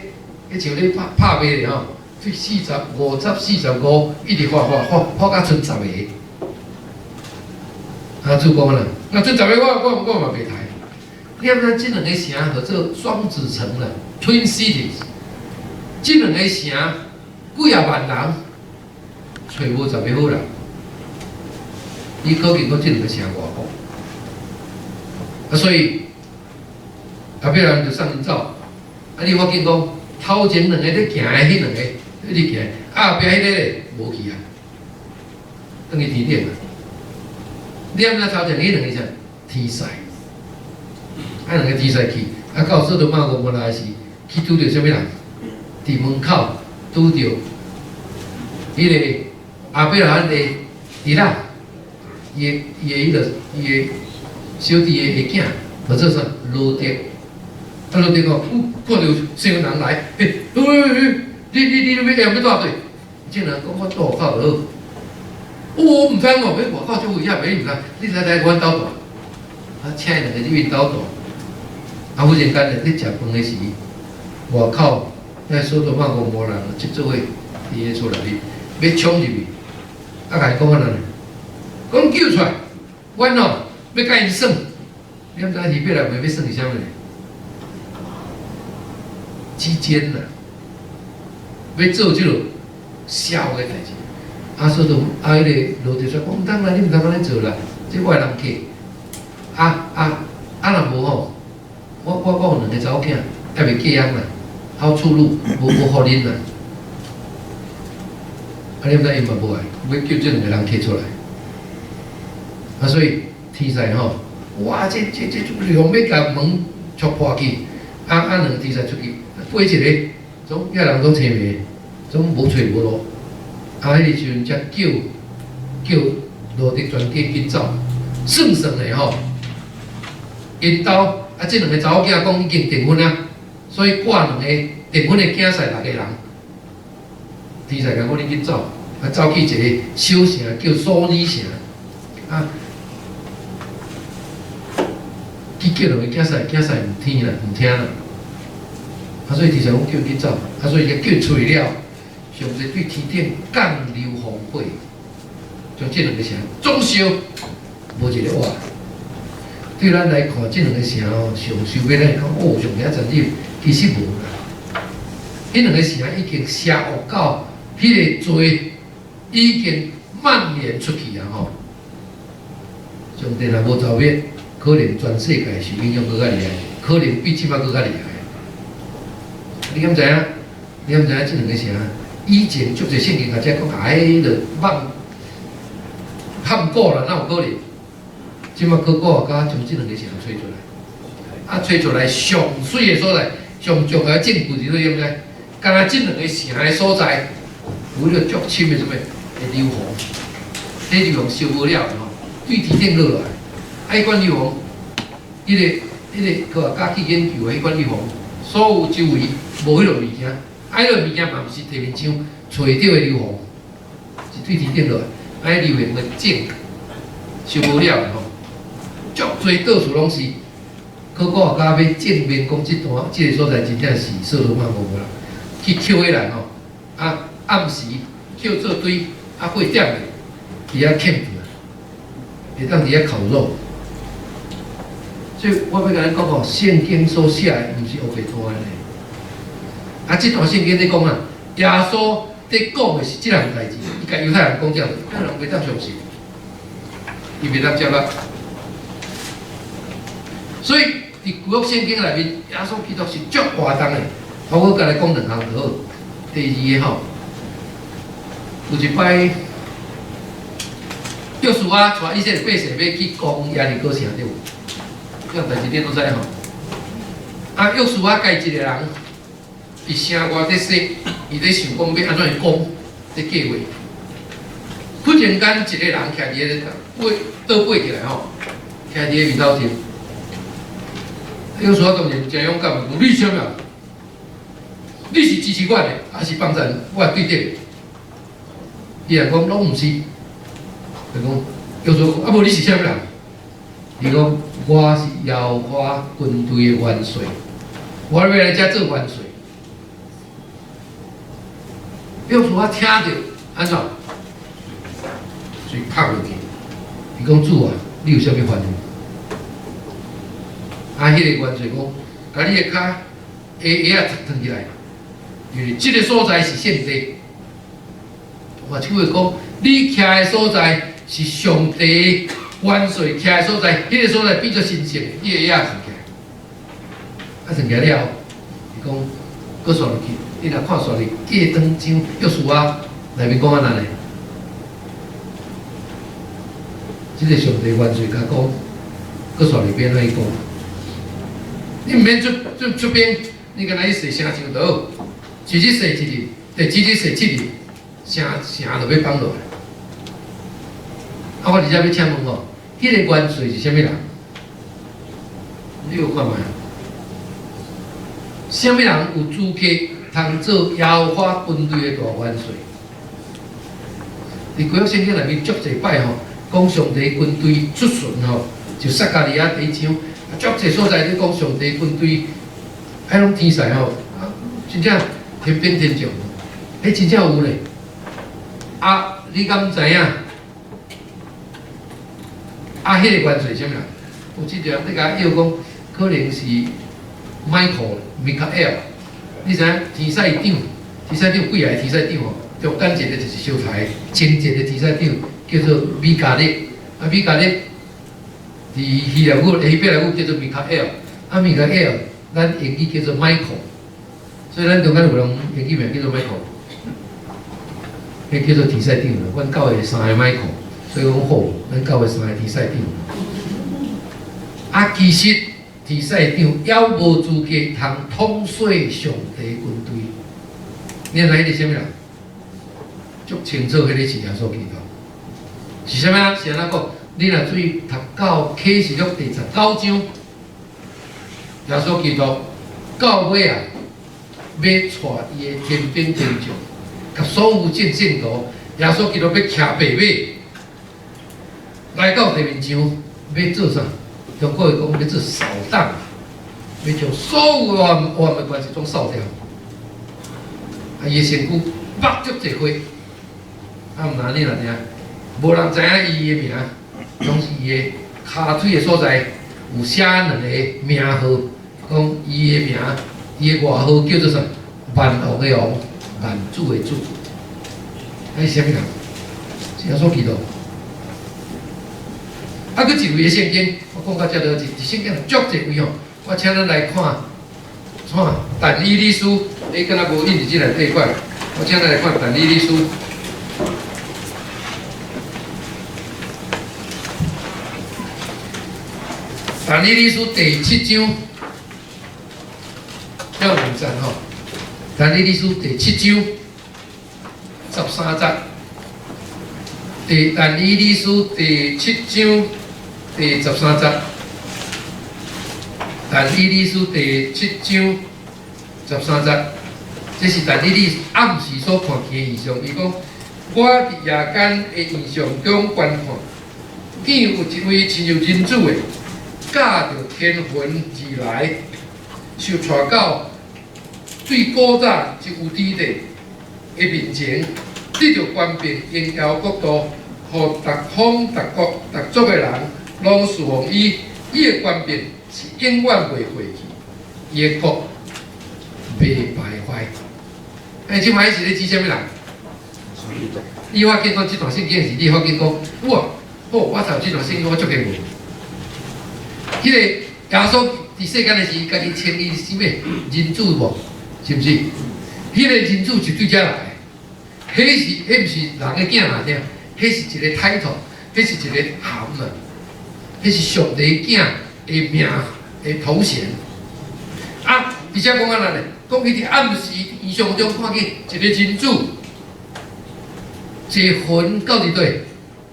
彼像咧拍拍賣咧吼，四十、五十、四十五，一直發發發發到賰十個。啊，主講啦，若賰十個我嘛袂刣。你毋知這兩个城號做雙子城啦，Twin Cities。這兩個城幾仔萬人，揣無十个好人。你可見講這兩个城偌惡。啊，所以亞伯蘭就送𪜶走。啊，你發現講頭前兩个咧行的彼兩个一直行，啊後壁彼个咧無去啊，轉去天頂啊。你毋知頭前彼兩个啥？天使。啊，兩个天使去，啊，到所多瑪蛾摩拉的時，去拄著啥物人？佇門口拄著彼個亞伯拉罕的弟啦，伊的伊的彼个伊的小弟的囝，號做啥？羅得。啊，羅得講，看著生人來，欸，喂喂喂，你欲欲欲蹛佗？這人講我蹛外口就好。我毋知哦，欲外口足危險，你毋知？你來來阮兜蹛。啊，請𪜶兩个入𪜶兜蹛。啊，忽然間咧，咧食飯的時，外口遐所多瑪蛾摩拉人這做伙佇个厝內面，欲衝入去，啊，共伊講按怎呢？講救出來，阮哦欲共𪜶耍。你毋知希伯來文欲耍是啥物？之間啦，欲做這个痟的代誌。啊，所以啊，彼个羅得說：講毋通啦，你毋通按呢做啦，這我的人客。啊啊啊！若無吼，我有兩个查某囝，猶未嫁翁啦，好出路，無無予恁啦。啊，你毋知𪜶嘛無愛，欲叫這兩个人客出來。啊，所以天使吼，哇！這這這這欲共門戳破去，啊啊，兩個天使出去，飛一个，總遐人總揣袂，總無揣無路。啊，彼个時陣才叫叫羅得全家緊走，算算的吼， 𪜶兜啊，這兩个查某囝講已經訂婚啊，所以掛兩个訂婚的囝婿六个人。天使共講你緊走，啊走去一个小城叫索爾城，啊，去叫兩个囝婿，囝婿毋聽啦，毋聽啦。啊，所以天使講叫伊緊走，啊，所以伊叫出去了，上帝對天頂降硫磺火，將這兩个城總燒，無一个活。對咱來看，這兩个城吼，上受欲來講，哦，上帝遐殘忍，其實無啦。彼兩个城已經邪惡到，彼个罪已經蔓延出去啊！吼，上帝若無造滅，可能全世界受影響閣較厲害，可能比這擺閣較厲害。你敢知影？你敢知影這兩个城？以前足濟聖經學者講，啊，彼個放漢古啦，哪有可能？這擺考古學家將這兩个城揣出來，啊，揣出來上媠的所在，上重要的證據佇佗，你知？敢若這兩个城的所在，有彼個足深的啥物？的硫磺，彼硫磺燒無了吼，對天頂落來。啊，彼款硫磺，彼個科學家去研究的彼款硫磺，所有周圍無彼落物件，啊，彼落物件嘛毋是地面上揣著的硫磺，是對天頂落來。啊，彼硫磺的種燒無了的吼，足濟到處攏是。考古學家欲證明講，這段這个所在真正是索多瑪蛾摩拉，去抾起來吼，啊，暗時抾做堆，啊，火點咧，佇遐 camp，會當佇遐烤肉。所以我欲共恁講吼，聖經所寫的毋是烏白拖的呢。啊，這段聖經咧講啊，耶穌佇講的是這項代誌，伊共猶太人講這樣，猶太人袂當相信，伊袂當接納。所以佇舊約聖經內面，耶穌基督是足活動的。我閣共你講兩項就好。第二个吼，有一擺，約書亞帶以色列百姓欲去攻耶利哥城對無？這項代誌恁攏知吼。啊，約書亞家己一个人，佇城外佇說，伊咧想講欲按怎去攻，咧計劃。忽然間，一個人徛佇个背倒背起來吼，徛佇个面頭前。約書亞當然誠勇敢，講你啥物人？你是支持我的，還是幫贊我的對敵？伊也講攏毋是。伊講約書亞講啊，無你是啥物人？伊講我是耶和華軍隊的元帥，我欲來遮做元帥。約書亞聽著按怎？就拍落去。伊講主啊，你有啥物吩咐？啊，彼个元帥講，共你的跤鞋鞋仔脫起來，因為這个所在是聖地。換句話講，你徛的所在是上帝元帥徛的所在，彼个所在變做神聖，你的鞋仔脫起來。啊，脫起來了後，伊講，閣煞入去，你若看煞入過當章約書亞內面講按怎呢？這个上帝元帥共講，閣煞入欲按怎去講？你毋免出出出兵，你干焦去踅城牆就好。一日踅一日，第二日踅七日，城城就欲放落來。啊，我佇遮欲請問吼，彼个元帥是啥物人？你有看覓？啥物人有資格通做耶和華軍隊的大元帥？佇舊約聖經內面足濟擺吼，講上帝軍隊出巡吼，就撒迦利亞第一章。足濟所在咧講上帝軍隊，彼攏天使吼，啊，真正天兵天將，彼真正有咧。啊，你敢知影？啊，彼个元帥啥物人？有這條人咧共伊講，可能是邁克米卡爾。你知影天使長？天使長幾个天使長吼？中間一个就是相刣，前一个天使長叫做米迦勒。啊，米迦勒佇希臘語、希伯來語叫做米卡爾。啊，米卡爾，咱英語叫做邁克，所以咱中間有人英語名叫做邁克，彼叫做天使長啦。阮教會三個邁克，所以講好，咱教會三個天使長。啊，其實天使長猶無資格通統帥上帝軍隊。你知彼个啥物人？足清楚，彼个是耶穌基督。是啥物人？是按怎講？你若注意讀到啟示錄第十九章，耶穌基督到尾啊，欲帶伊的天兵天將，佮所有眾聖徒，耶穌基督欲騎白馬來到地面上，欲做啥？中國話講欲做掃蕩，欲將所有黑暗的權勢總掃掉。啊，伊的身軀目足濟血，啊，毋若你若聽，無人知影伊的名，攏是伊的跤腿的所在有寫兩个名號，講伊的名，伊的外號叫做啥？萬王的王，萬主的主。啊，伊是啥物人？是耶穌基督。啊，閣一位的聖經，我講到遮就，一聖經足濟位吼，我請咱來看，看但以理書，你敢若無印佇這內底塊，我請咱來看但以理書。但以理書第七章，了兩節吼。但以理書第七章十三節，但以理書第七章第十三節，但以理書第七章十三節，這是但以理暗時所看見的異象。伊講：我佇夜間的異象中觀看，見有一位親像人子的，駕著天雲而來，受帶到對古早就有佇地的面前，得著權柄，榮耀國度，予逐方、逐國、逐族的人攏侍奉伊。伊的權柄是永遠袂廢去，伊的國袂敗壞。欸，這擺是咧指啥物人？你發覺講這段聖經時，你發覺講，哇，好，我讀這段聖經我足興奮。彼個耶穌佇世間的時，家己稱伊是啥物人子無？是毋是？彼個人子是對遮來的，彼是彼毋是人的囝嘛？聽，彼是一個 title，彼是一個銜啊，彼是上帝囝的名的頭銜。啊，而且講按怎呢？講伊佇暗時異象中看見一個人子，坐雲到佇佗？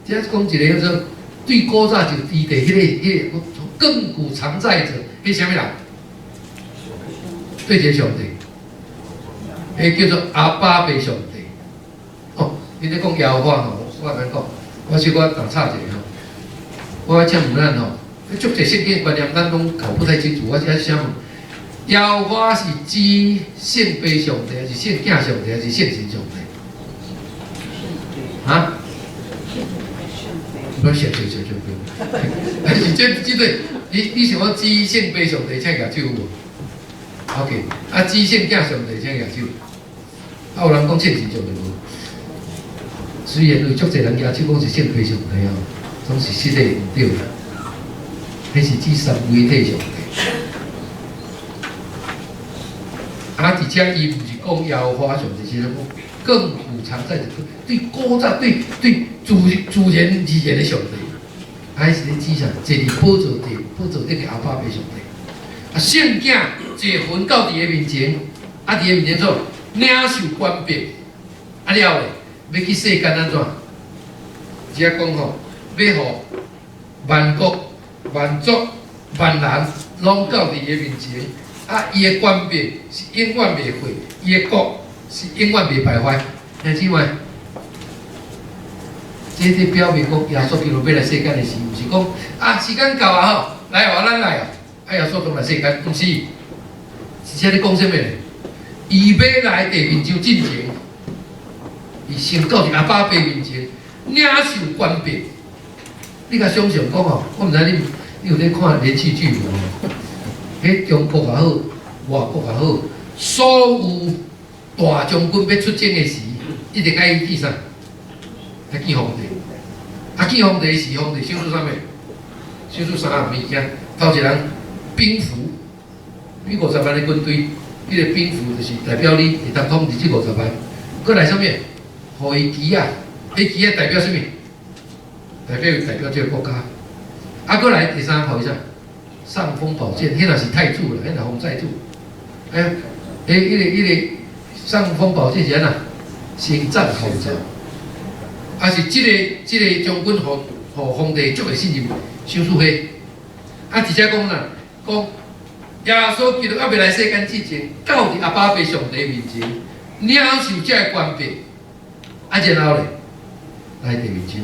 這講一個叫做對古早就佇地彼個亙古常在者，彼啥物人？對一個上帝，彼叫做阿爸父上帝。哦，你咧講耶和華吼，我共你講，我小可打岔一下吼。我請問咱吼，足濟聖經觀念，咱攏搞不太清楚。我只想問，耶和華是指聖父上帝，還是聖囝上帝，還是聖神上帝？啊？我寫寫寫寫還是這這個，你想講指聖父上帝，請舉手有無？OK，啊，指聖囝上帝，請舉手。啊，有人講聖神上帝無？雖然有足濟人舉手講是聖父上帝哦，總是實際毋對啦。彼是指三位一體上帝。啊，而且伊毋是講耶和華上帝，是講亙古常在的，對古早對對自自然而然的上帝。啊，彼是咧指啥？坐佇寶座頂，寶座頂的阿爸父上帝。啊，聖囝坐雲到佇伊面前，啊，佇伊面前做領受權柄，啊了咧，欲去世間按怎？遮講吼，欲予萬國、萬族、萬人攏到佇伊面前，啊，伊的權柄是永遠袂廢，伊的國是永遠袂敗壞。兄姊妹，這咧表明講耶穌基督欲來世間的時，毋是講啊時間到啊吼，來哦，咱來哦，啊耶穌當來世間，毋是，是這咧講啥物咧？伊欲來地面上進前，伊先到佇阿爸父面前領受權柄。你共想象講吼，我毋知你有咧看連續劇無？彼中國也好，外國也好，所有大將軍欲出征的時，一定愛見啥？愛見皇帝。啊，見皇帝時，皇帝賞賜啥物？賞賜三項物件。頭一人兵符，你五十萬的軍隊，彼個兵符就是代表你會當統治這五十萬。閣來啥物？予伊旗仔，彼旗仔代表啥物？代表這個國家。啊，閣來第三予伊啥？尚方寶劍，彼若是太子啦，彼若皇太子。哎，彼個尚方寶劍是按怎？先斬後奏。啊，是這個將軍予皇帝足會信任，賞賜彼。啊，直接講啦，講耶穌基督猶未來世間之前，到佇阿爸父上帝面前，領受這个權柄，啊，然後咧，來地面上。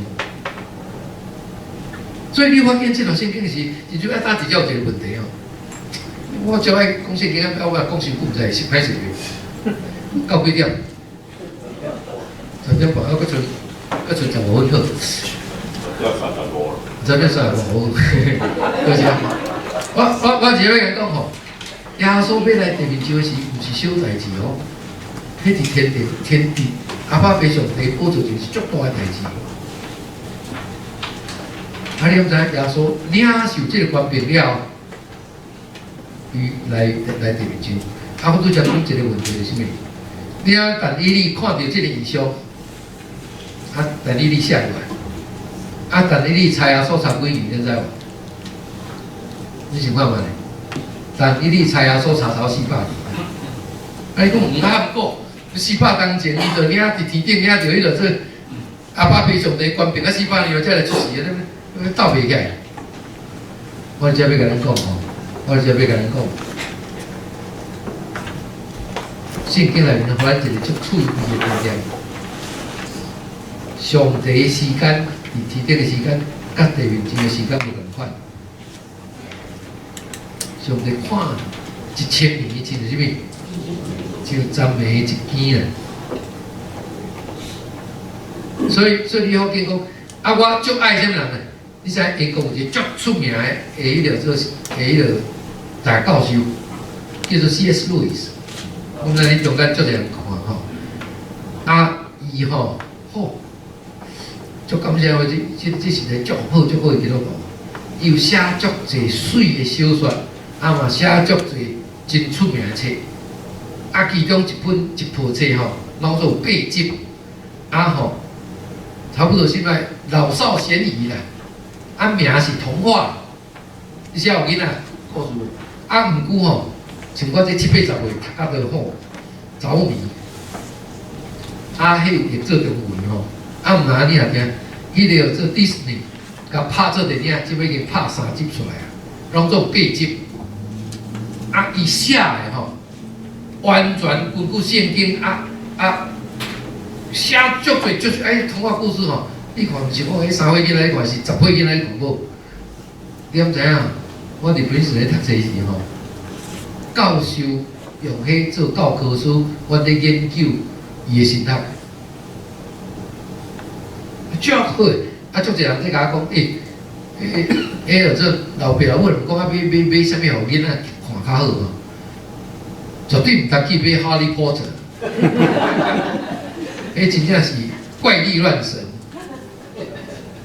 所以你發現這段聖經時，真少愛打直接有一個問題哦。我最愛講聖經，啊，我講傷久，毋知是歹勢袂？到幾點？10點半，啊，閣剩15分好。 10點35。 10點35，多謝。我只欲講吼，耶穌欲來地面上的時，毋是小代誌哦，彼佇天地天地阿爸父上帝寶座前是足大的代誌。啊，你敢知影耶穌領受這个權柄了後，伊來地面上。啊，我拄才講一個問題是啥物？你啊，但以理看著這个異象，啊，但以理寫落來，啊，但以理猜耶穌差幾年，你知無？你想看覓？但以理猜耶穌差400年。啊，你講毋通講，400冬前，伊就領佇天頂領著彼个做阿爸父上帝權柄啊，四百年後才來出世，你鬥袂起來。我這欲共恁講吼，我這欲共恁講，聖經內面予咱一個足趣味的觀念：上帝的時間，佇天頂的時間，佮地面上的時間無仝款。上帝看1000年，親像啥物？像昨暝一更啦。所以你好見講，啊，我足愛啥物人呢？你知英國有一個足出名的，彼个做彼个大教授，叫做 C.S. Lewis。我毋知恁中間足濟人看吼。啊，伊吼，好，足感謝我這是一個足好足好的基督徒。伊有寫足濟媠的小說，啊嘛寫足濟真出名的冊。啊，其中一本一部冊吼，攏總有八集，啊吼，差不多是來老少咸宜啦。啊，名是童話，你寫予囡仔故事。啊，毋過吼，像我這七八十歲讀甲都好着迷。啊，彼有譯做中文吼。啊，毋若你若聽，彼个叫做迪士尼，共拍做電影，這擺已經拍三集出來啊，攏總八集。啊，伊寫的吼，完全根據聖經啊啊寫足濟足濟童話故事吼。你看毋是講彼3歲囡仔咧看，是10歲囡仔咧看無？你敢知影？我佇本時咧讀冊時吼，教授用彼做教科書，阮咧研究伊的神學。足好，啊，足濟人咧共我講，欸，欸，彼叫做老爸老母講啊，買啥物予囡仔看較好吼？絕對毋通去買《哈利波特》，彼真正是怪力亂神。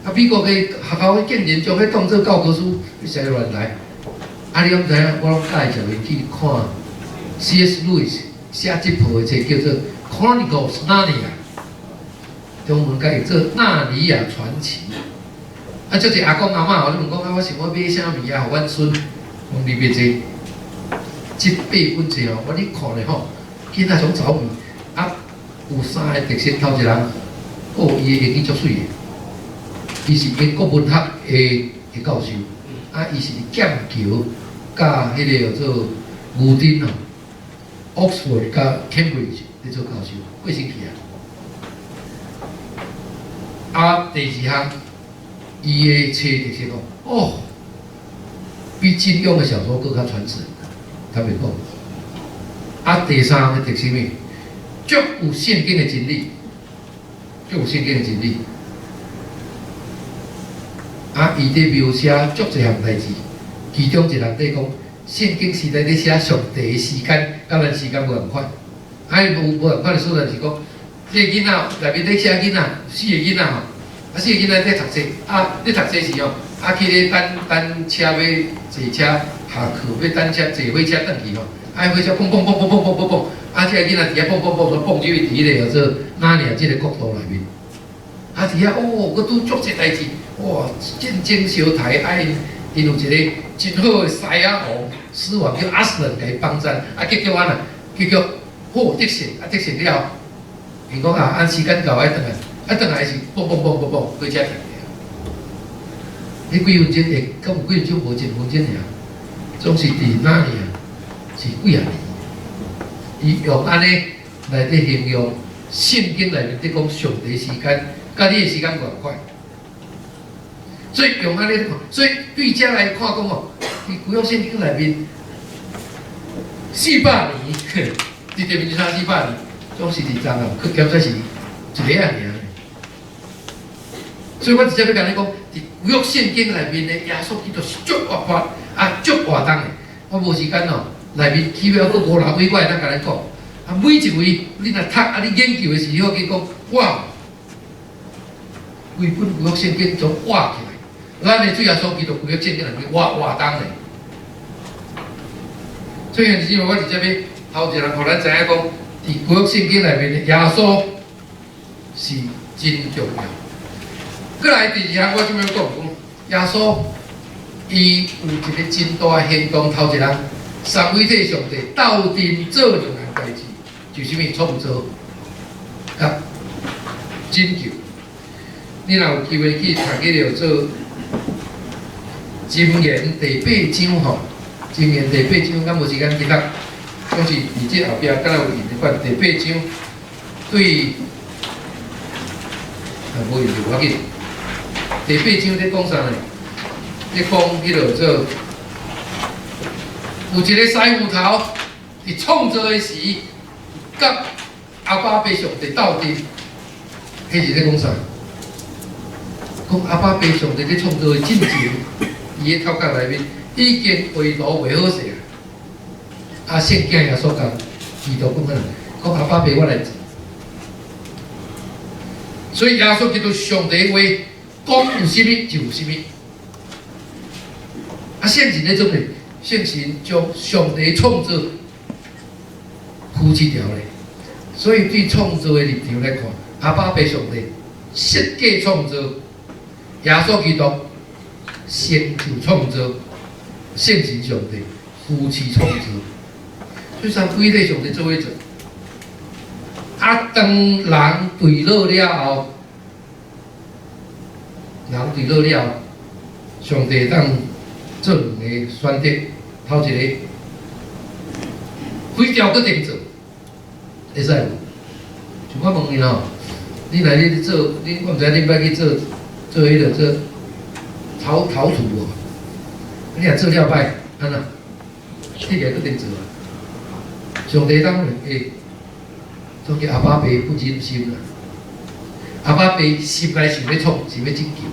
啊，美國彼學校竟然將彼當做教科書，你實在亂來。啊，你敢知影？我攏佮意食去看 C.S. Lewis 寫這部的冊叫做《Chronicles of Narnia》，中文改譯做《納尼亞傳奇》。啊，足濟阿公阿嬤，我你問講啊，我想欲買啥物仔予阮孫？講你別這，這八本冊哦，我你看咧吼，囡仔總著迷。啊，有三个特色，頭一人，哦，伊的英語足媠的。伊是英國文學的教授，啊，伊是劍橋佮彼个叫做牛津哦，Oxford 佮 Cambridge 咧做教授，過身去啊。啊，第二項，伊的冊特色講，哦，比金庸的小說閣較傳神，坦白講。啊，第三个特色物，足有聖經的真理，足有聖經的真理。啊，伊佇描寫足濟項代誌，其中一項佇講，聖經時代佇寫上帝的時間，佮咱時間無仝款。啊，伊無仝款的所在是講，這个囡仔內面佇寫囡仔，四個囡仔吼，啊，四個囡仔佇讀冊，啊，佇讀冊時吼，啊，去咧等等車欲坐車下課，欲等車坐火車轉去吼，啊，火車蹦蹦蹦蹦蹦蹦蹦蹦，啊，這个囡仔佇遐蹦蹦蹦，蹦入去佇彼個叫做納尼亞這个國度內面。啊，佇遐哦，閣拄足濟代誌，哇，戰爭相台，啊，𪜶有一個真好的獅仔王，獅王叫阿斯蘭，共伊幫贊，啊，結局按怎？結局好得勝，啊，得勝了後，𪜶講啊，按時間到愛轉來，啊，轉來是蹦蹦蹦蹦蹦，火車停。彼幾分鐘會，敢有幾分鐘無一分鐘爾，總是佇納尼亞。是幾仔年。伊用按呢來咧形容聖經內面咧講上帝時間，佮你的時間無仝款。所以用按呢看，所以對這來看講哦，佇舊約聖經內面四百年，佇地面就差四百年，總是佇昨暗，去檢測是一个仔爾。所以我直接欲共你講，佇舊約聖經內面的耶穌基督是足活潑啊，足活動的。我無時間哦，內面起碼閣五六位，我會當共你講。啊，每一位你若讀啊，你研究的時候去講，哇，規本舊約聖經總活起來。咱的主耶穌基督舊約聖經內面活活動的。所以兄弟姊妹，我佇這邊頭一人，予咱知影講，佇舊約聖經內面的耶穌是真重要。閣來第二項，我這邊講講，耶穌伊有一个真大的行動，頭一人三位一體上帝鬥陣做兩項代誌，就是啥物創造佮拯救。你若有機會去讀彼个做箴言第八章吼，箴言第八章，咱無時間去讀，總是佇這後壁敢若有印的款第八章對，啊無印就無要緊。第八章咧講啥呢？咧講彼个做有一个師傅頭佇創造的時，佮阿爸爸上帝鬥陣，彼是咧講啥？講阿爸爸上帝咧創造的進前，伊的頭殼內面已經畫圖畫好勢啊！啊，聖囝耶穌共基督講啥？講阿爸爸我來做。所以耶穌基督上帝話講有啥物就有啥物。啊，聖神咧做咩？聖神將上帝創造扶持牢咧。所以對創造的立場來看，阿爸爸上帝設計創造，耶穌基督成就創造，聖神上帝扶持創造。所以三位一體上帝做伙做。啊，當人墜落了後，人墜落了後，上帝當做兩个選擇，頭一个毀掉閣重做，會使無？像我問你吼，你來你做，你我毋知你捌去做做彼个做陶陶土無？你若做了歹，按怎？你會閣重做啊？上帝當會，總之阿爸爸不忍心啦，阿爸爸心內想欲創，想欲拯救。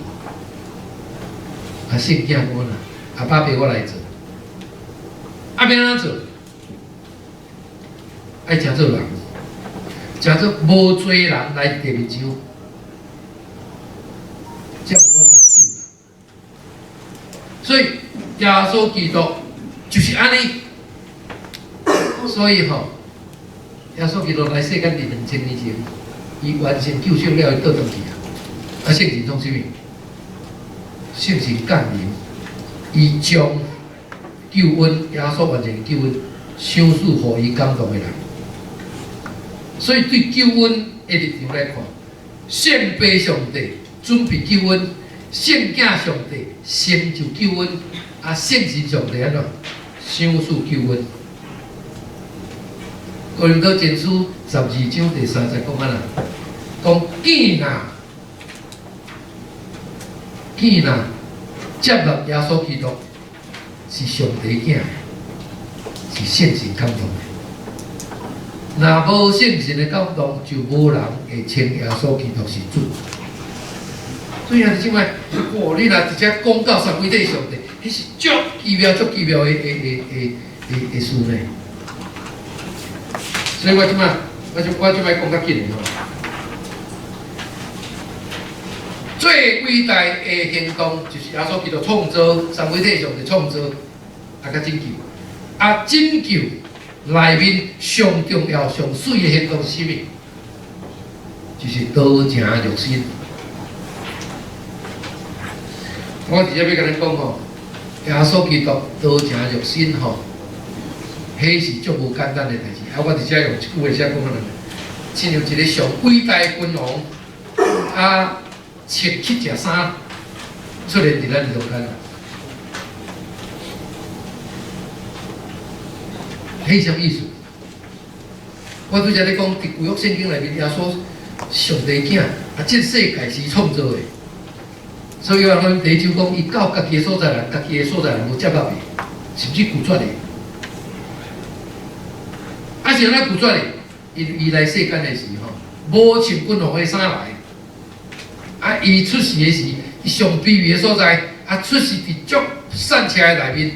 啊，聖囝講啦，阿爸爸我來做，啊，欲按怎做？愛成做人，成做無罪人來地面上，才有法度救人。所以耶穌基督就是按呢。所以吼，耶穌基督來世間佇2000年前，伊完成救贖了，伊倒轉去啊。啊，聖神創啥物？聖神降臨，伊將救恩，耶穌完成救恩，賞賜予伊感動的人。所以對救恩的立場來看，聖父上帝準備救恩，聖囝上帝成就救恩，啊，聖神上帝按怎賞賜救恩。哥林多前書12章第三節講按怎？講見若見若接納耶穌基督是上帝囝，是聖神感動的。若無聖神的感動，就無人會稱耶穌基督是主。所以兄弟姊妹，哇！你若直接講到三位一體上帝，彼是足奇妙、足奇妙的的的的的的事呢。所以我這擺，我就我這擺講較緊的吼。最偉大的行動就是耶穌基督創造三位一體上帝創造，啊，佮拯救，啊，拯救內面上重要、上媠的行動是啥物？就是道成肉身。我佇遮欲共恁講吼，耶穌基督道成肉身吼，彼是足無簡單的代誌。啊，我佇遮用一句話寫講啊，親像一个上偉大的君王，啊，穿七件衫出現佇咱中間。彼啥物意思？我拄才咧講，佇舊約聖經內面，耶穌上帝囝，啊，這世界是創造的，所以約翰第一章講，伊到家己的所在人，家己的所在人無接納伊，甚至拒絕伊。啊，是按怎拒絕伊？伊來世間的時吼，無穿君王的衫來，啊，伊出世的時，伊上卑微的所在，啊，出世佇足散車的內面，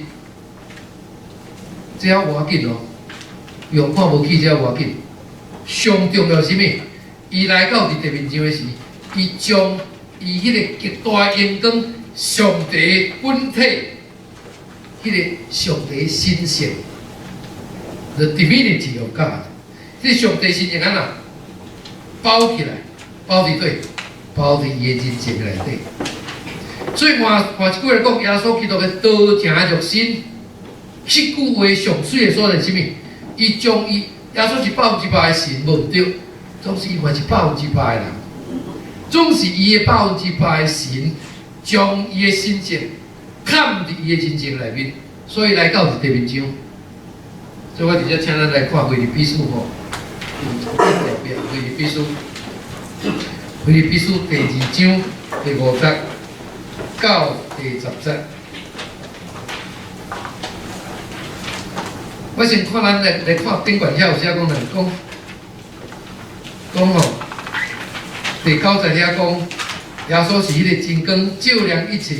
這猶無要緊哦，用看無起這猶無要緊。上重要是啥物？伊來到佇地面上的時，伊將伊彼個極大榮光，上帝本體，彼個上帝神性，the divinity of God，這上帝神性按怎包起來，包佇佗，包佇伊的人性內底。所以換換一句來講，耶穌基督的道成肉身，這句話上媠的所在是啥物？伊將伊耶穌是100%的神，無毋對，總是伊嘛是百分之百的人，總是伊的百分之百的神，將伊的神性崁佇伊的人性內面，所以來到佇地面上。所以我直接請咱來看腓立比書吼，腓立比書，腓立比書第二章第五節到第十節。我先看咱來來看頂懸遐有寫講來講講吼，第九節遐講，耶穌是彼個真光，照亮一切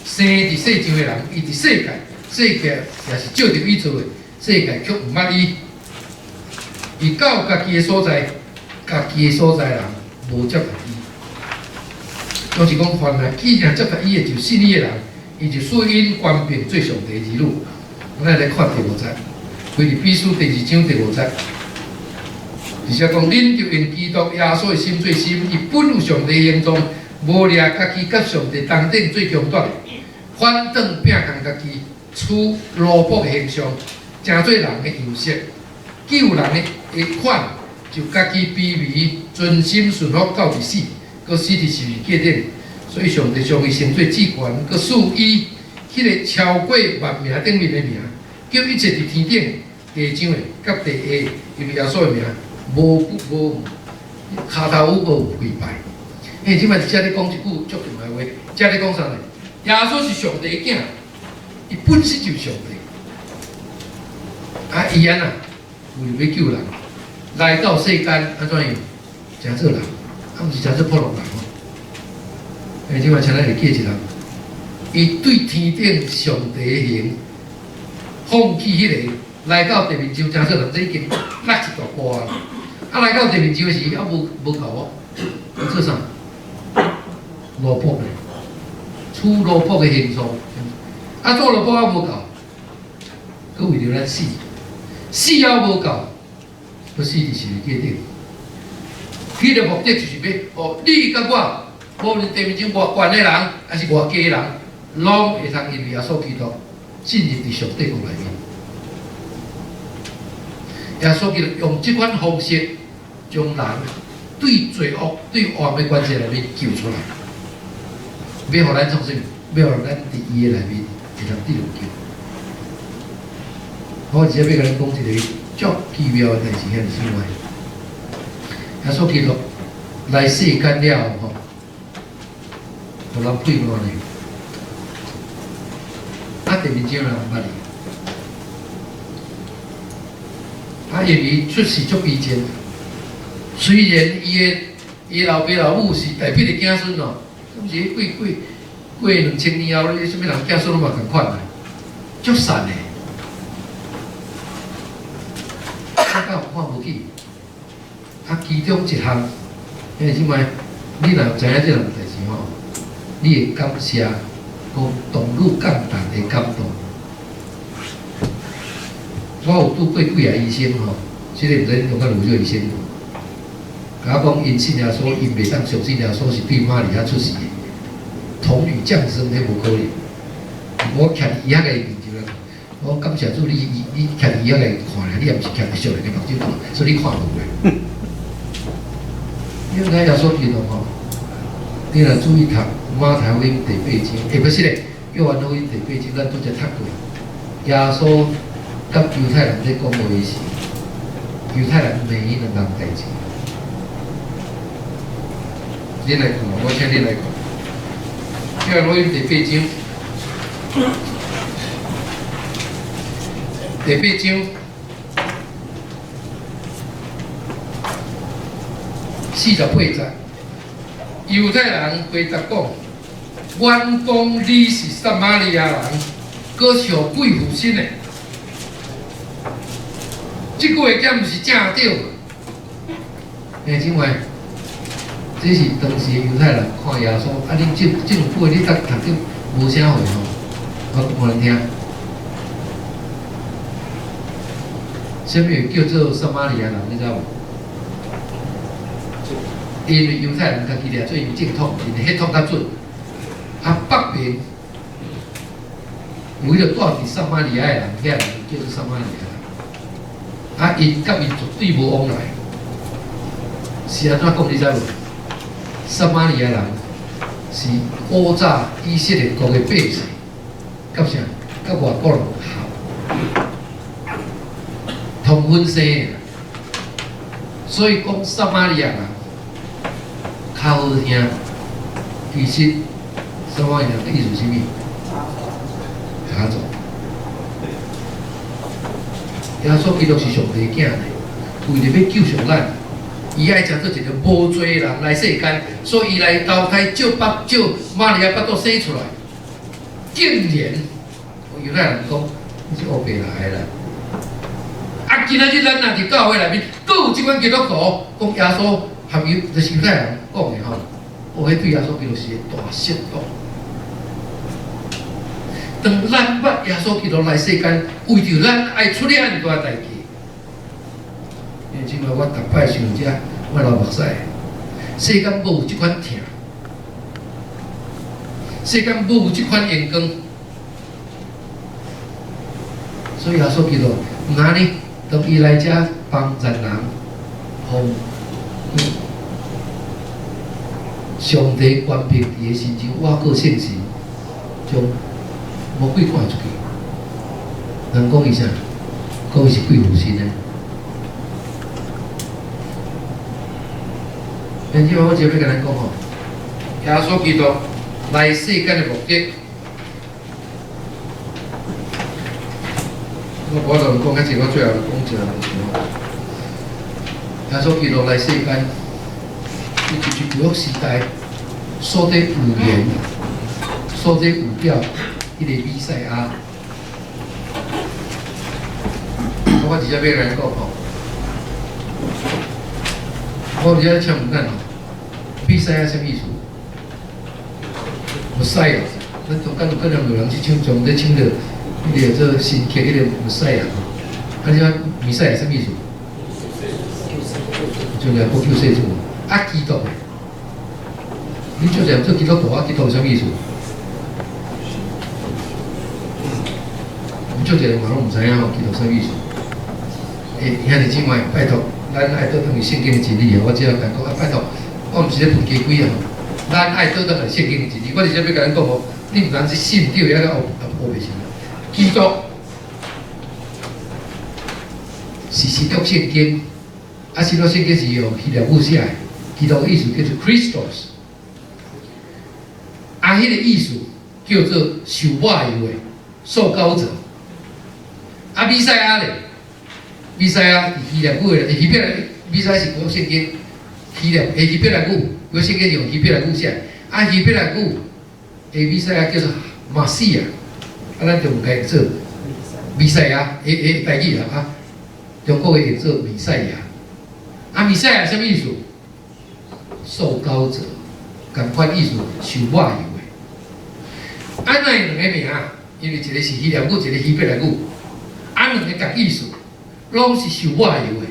生佇世上的人，伊佇世界，世界也是照著伊做的，世界卻毋捌伊。伊到家己的所在，家己的所在人無接待伊。就是講，凡來既然接待伊的，就信伊的人，伊就賜𪜶權柄做上帝兒女。咱來看第五節。腓立比書第二章第五節，而且講，恁著用基督耶穌的心做心，伊本有上帝形狀，無掠家己佮上帝同等做強奪的，反轉摒空家己，取奴僕的形象，成做人的樣式，救人的的款，就家己卑微，存心順服到佇死，閣死佇十字架頂。所以上帝將伊升做至懸，閣賜伊彼個超過萬名頂面的名。叫一切佇天頂、地上的、佮地下，因為耶穌的名，無骨無跤頭趺無跪拜。欸，這擺佇遮咧講一句足重要的話，遮咧講啥呢？耶穌是上帝的囝，伊本身就是上帝。啊，伊按怎為著欲救人，來到世間按怎樣？成做人，啊，毋是成做普通人哦。欸，這擺請咱會記一人，伊對天頂上帝的形。放棄彼個來到地面上，成做人，這已經落一大步啊！啊，來到地面上的時，猶無無夠哦，伊做啥？奴僕咧，取奴僕的形狀。啊，做奴僕猶無夠，閣為著咱死，死猶無夠，閣死佇十字架頂。彼個目的就是欲，予你佮我，無論地面上偌懸的人，抑是偌低的人，攏會通因為耶穌基督進入佇上帝國內面。耶穌基督用這款方式，將人對罪惡、對黑暗的權勢內面救出來，欲予咱創啥物？欲予咱佇伊的內面會當得到救。我直接欲共恁講一個足奇妙的代誌，兄弟姊妹。耶穌基督來世間了後，吼，予人配看呢？啊，地面上人毋捌伊。啊，因為出世足卑賤，雖然伊的伊老爸老母是大衛的子孫哦，總是過過過2000年後，你啥物人子孫攏嘛仝款啊，足散的，啊，敢有看無起？啊，其中一項，兄弟姊妹，你若知影這項代誌吼，你會感謝講童女降誕的感動。我有拄過幾个醫生吼，這个毋知恁中間有這個醫生無？共我講，𪜶信耶穌，𪜶袂當相信耶穌是對瑪利亞出世的，童女降生，彼無可能。我徛佇伊遐個面前來，我感謝主，你你徛佇伊遐個看咧，你也毋是徛佇屬靈的目睭看，所以你看無咧。你知影耶穌基督吼？你若注意讀馬太福音第八章，欸，不是咧，約翰福音第八章，咱拄才讀過，耶穌。佮猶太人咧講話時，猶太人問伊兩項代誌。你來看，我請你來看。約翰福音第八章，第八章48節，猶太人回答講：阮講你是撒瑪利亞人，閣受鬼附身的。這句話敢毋是正對嘛？兄姊妹，這是當時的猶太人看耶穌，啊，恁這這兩句話你讀讀得無啥會吼，我講予恁聽。啥物叫做撒瑪利亞人？你知無？因為猶太人家己掠做𪜶正統，𪜶的血統較準。啊，北邊有彼個住佇撒瑪利亞的人，遐人叫做撒瑪利亞人。啊，𪜶佮𪜶絕對無往來。是按怎講？你知無？撒瑪利亞人是古早以色列國的百姓，佮啥？佮外國人合通婚生的，所以講撒瑪利亞人較好聽。其實撒瑪利亞人的意思是啥物？雜種。耶穌基督是上帝囝呢，為著欲救贖咱，伊愛成做一個無罪的人來世間，所以伊來投胎借腹借瑪利亞腹肚生出來，竟然猶太人講你是烏白來的啦！啊，今仔日咱若佇教會內面，閣有這款基督徒講耶穌含猶就是猶太人講的吼，哦，彼對耶穌基督是個大失落。當咱捌耶穌基督來世間，為著咱愛出遐爾大代誌，因為這擺我逐擺想這，我流目屎。世間無這款疼，世間無這款榮光，所以耶穌基督毋按呢，當伊來遮幫助人，予上帝權柄佇伊身上，倚靠聖神，將魔鬼趕出去。人講伊啥？講伊是鬼附身的。因此，我這欲共咱講吼，耶穌基督來世間的目的，我無法度講較濟，我最後講一個就是吼，耶穌基督來世間，伊就是舊約時代所在預言、所在預表彼個彌賽亞。我直接欲來講吼，我直接請問咱吼，彌賽亞啥物意思？彌賽亞，咱中間有可能有人去唱，將咧唱著彼個做新曲彼個彌賽亞吼，啊，你講彌賽亞啥物意思？就來講救世主，啊，基督，你就講做基督徒啊，基督啥物意思？有足濟人嘛攏毋知影吼，基督啥物意思？欸，兄弟姊妹，拜託，咱愛倒轉去聖經的真理哦。我只要共講啊，拜託，我毋是咧噴雞鬼啊，咱愛倒轉來聖經的真理。我直接欲共咱講吼，你毋通去信著遐個烏白啥。基督是新約聖經，啊，新約聖經是用希臘語寫的。基督的意思叫做 Christos，啊，彼個意思叫做受抹油的、受膏者。啊，彌賽亞咧，彌賽亞佇希臘語的，希伯來，彌賽亞是舊約聖經，希臘希伯來語，舊約聖經用希伯來語寫，啊，希伯來語的彌賽亞叫做瑪西亞，啊，咱就毋該做彌賽亞，彼彼台語啦，啊，中國話譯做彌賽亞，啊，彌賽亞啥物意思？受膏者，仝款意思，受抹油的。啊，哪會兩個名？因為一個是希臘語，一個希伯來語。啊，兩个仝意思，攏是受抹油的。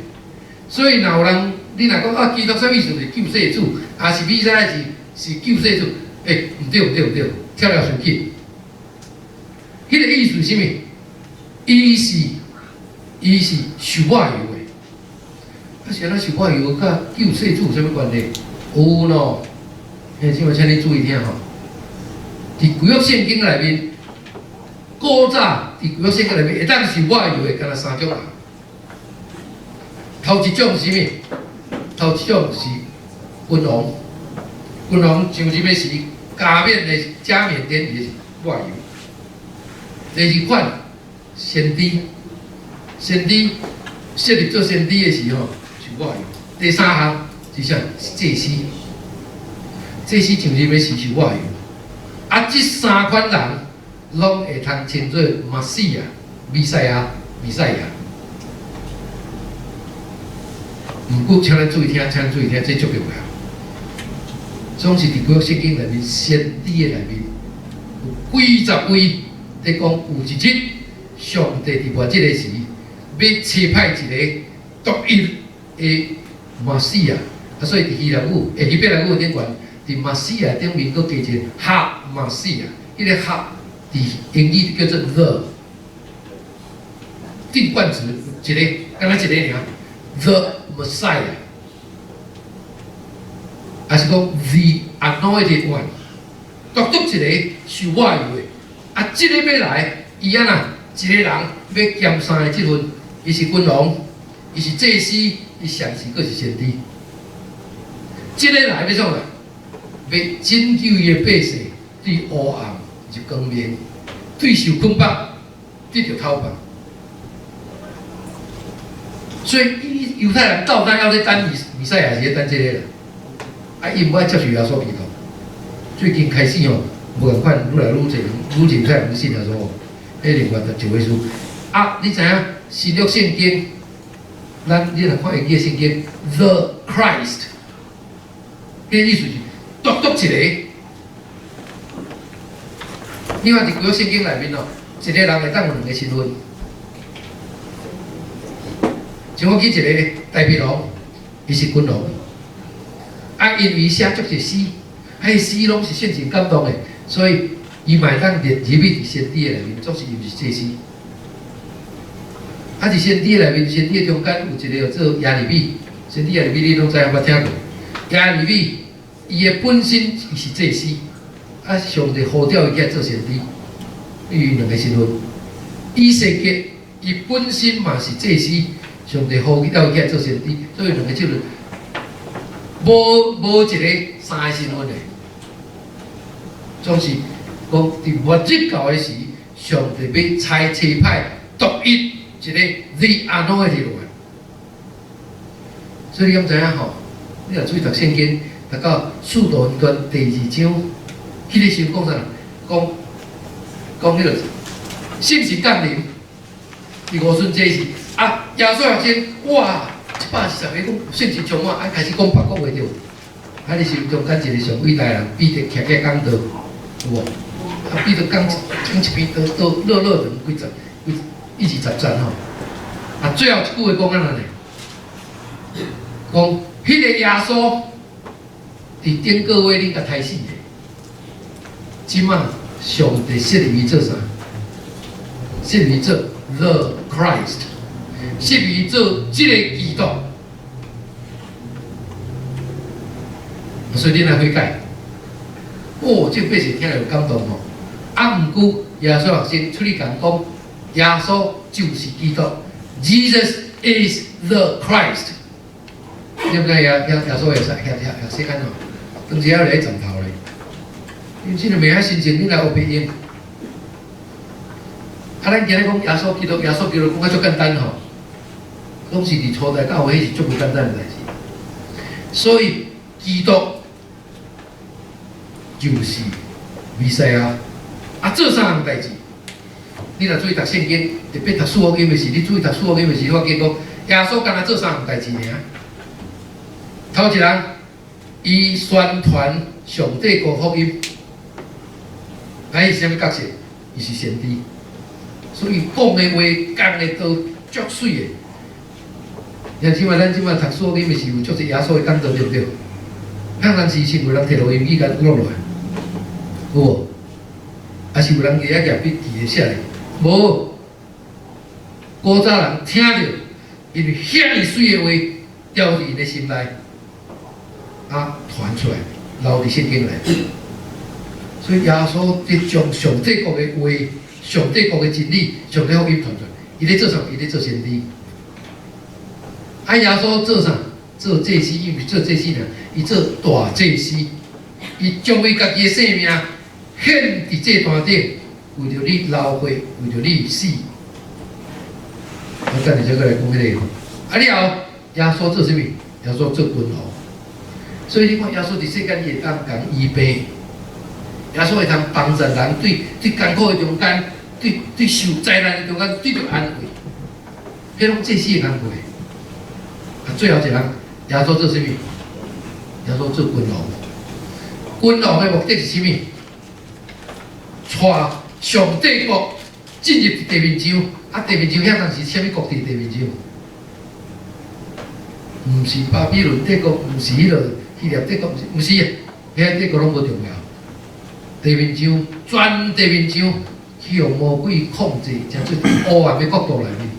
所以，若有人你若講啊，基督啥物意思？是救世主，抑是彌賽亞是救世主？欸，毋對毋對毋對，跳了傷緊。彼個意思是啥物？伊是受抹油的。啊，是按怎受抹油佮救世主有啥物關係？有喏，兄弟姊妹，請你注意聽吼。佇舊約聖經內面，古早佇舊約聖經內面會當受抹油的，敢若三種人。頭一種是啥物？頭一種是君王，君王上任的時，加冕的加冕典禮是抹油。第二款先知，先知設立做先知的時候受抹油。第三項是啥？是祭司，祭司上任的時受抹油。啊，這三款人攏會通稱做默西亞、彌賽亞、彌賽亞。毋過，請咱注意聽，請咱注意聽，這足重要。總是佇舊約聖經內面，先知的內面有幾十位佇講，有一日上帝佇末日的時，欲差派一個獨一的默西亞。啊，所以佇希臘語、希伯來語頂懸，佇默西亞頂面閣加一個哈默西亞，彼個哈佇英語叫做 the 定冠詞，一個，敢若一個爾，the Messiah，抑是講 the anointed one，獨獨一個受抹油的，啊，這个欲來，伊按怎一個人欲兼三个職份，伊是君王，伊是祭司，伊上時閣是先知。這个來欲創啥？欲拯救伊的百姓對黑暗入光明，對受捆綁得著解放。所以，伊猶太人到底猶咧等彌賽亞，是咧等這個啦。啊，伊毋愛接受耶穌基督。最近開始吼，無仝款，愈來愈濟人，愈濟猶太人信耶穌。彼另外一回事。啊，你知影新約聖經，咱你若看英語聖經，The Christ，彼意思是獨獨一個。你看佇舊約聖經內面哦，一個人會當有兩个身份。像我舉一个大衛王，伊是君王，啊，因為寫足濟詩，啊，伊詩攏是聖神感動的，所以伊嘛會當列入去佇先知的內面，總是伊毋是祭司。啊，佇先知的內面，先知的中間有一个叫做耶利米，先知耶利米你攏知影捌聽過。耶利米伊的本身伊是祭司，啊，上帝呼召伊起來做先知，伊有兩个身份。以西結伊本身嘛是祭司，上帝呼召伊起來做先知，所以兩个職份，無無一个三个身份的，總是講佇末日到的時，上帝欲差差派獨一一個 The Anointed One。所以你敢知影吼？你若注意讀聖經，讀到使徒行傳第二章，彼个時陣講啥？講講彼个聖神降臨，佇五旬節時，啊，耶穌學生，哇，120個講聖神充滿，啊，開始講別國話對無？啊，彼時陣中間一个上偉大人彼得徛起來講道，有無？啊，彼得講講一篇道，道落落長幾十幾一二十節吼。啊，最後一句話講按怎呢？講彼个耶穌佇頂個月恁共刣死的，這馬上帝設立伊做啥？設立伊做 The Christ，設立伊做這个基督。所以恁愛悔改。哦，這个百姓聽了有感動吼。啊，毋過耶穌學生出去共講，耶穌就是基督，Jesus is the Christ。你毋知耶耶耶穌會使遐遐遐說按怎？當時猶咧站頭咧，因這個袂曉申請，你來學白用。啊，咱今日講耶穌基督，耶穌基督講較足簡單吼，攏是佇初代教會彼是足無簡單的代誌。所以基督就是彌賽亞，啊，做三項代誌。你若注意讀聖經，特別讀四福音的時，你注意讀四福音的時，發現講耶穌敢若做三項代誌爾。頭一人，伊宣傳上帝國福音，啊，伊是啥物角色？伊是先知，所以講的話、講的都足媠的。像這馬咱這馬讀四福音的時，有足濟耶穌的講道，對毋對？向人時是有人摕錄音機共錄落來，有無？抑是有人佇遐舉筆記寫咧？無。古早人聽著，因為遐爾媠的話，牢佇𪜶的心內，啊，傳出來，留佇聖經內。所以耶穌佇將上帝國的話上帝國的真理，上帝福音傳出來。伊咧做啥？伊咧做先知。啊，耶穌做啥？做祭司，伊毋是做祭司爾，伊做大祭司。伊將伊家己的性命獻佇祭壇頂，為著你流血，為著你死。我等下再閣來講彼個。啊了後，耶穌做啥物？耶穌做君王。所以你看，耶穌佇世間，伊會當共醫病，耶穌會通幫助人對對艱苦的中間，對對受災難的中間，對著安慰。彼攏祭司的工課。啊，最後一個人，耶穌做啥物？耶穌做君王。君王的目的是啥物？帶上帝國進入地面上。啊，地面上遐當時啥物國佇地面上？毋是巴比倫帝國，毋是彼落希臘帝國，毋是，毋是啊，遐帝國攏無重要。地面上，全地面上去予魔鬼控制，成做黑暗的國度內面。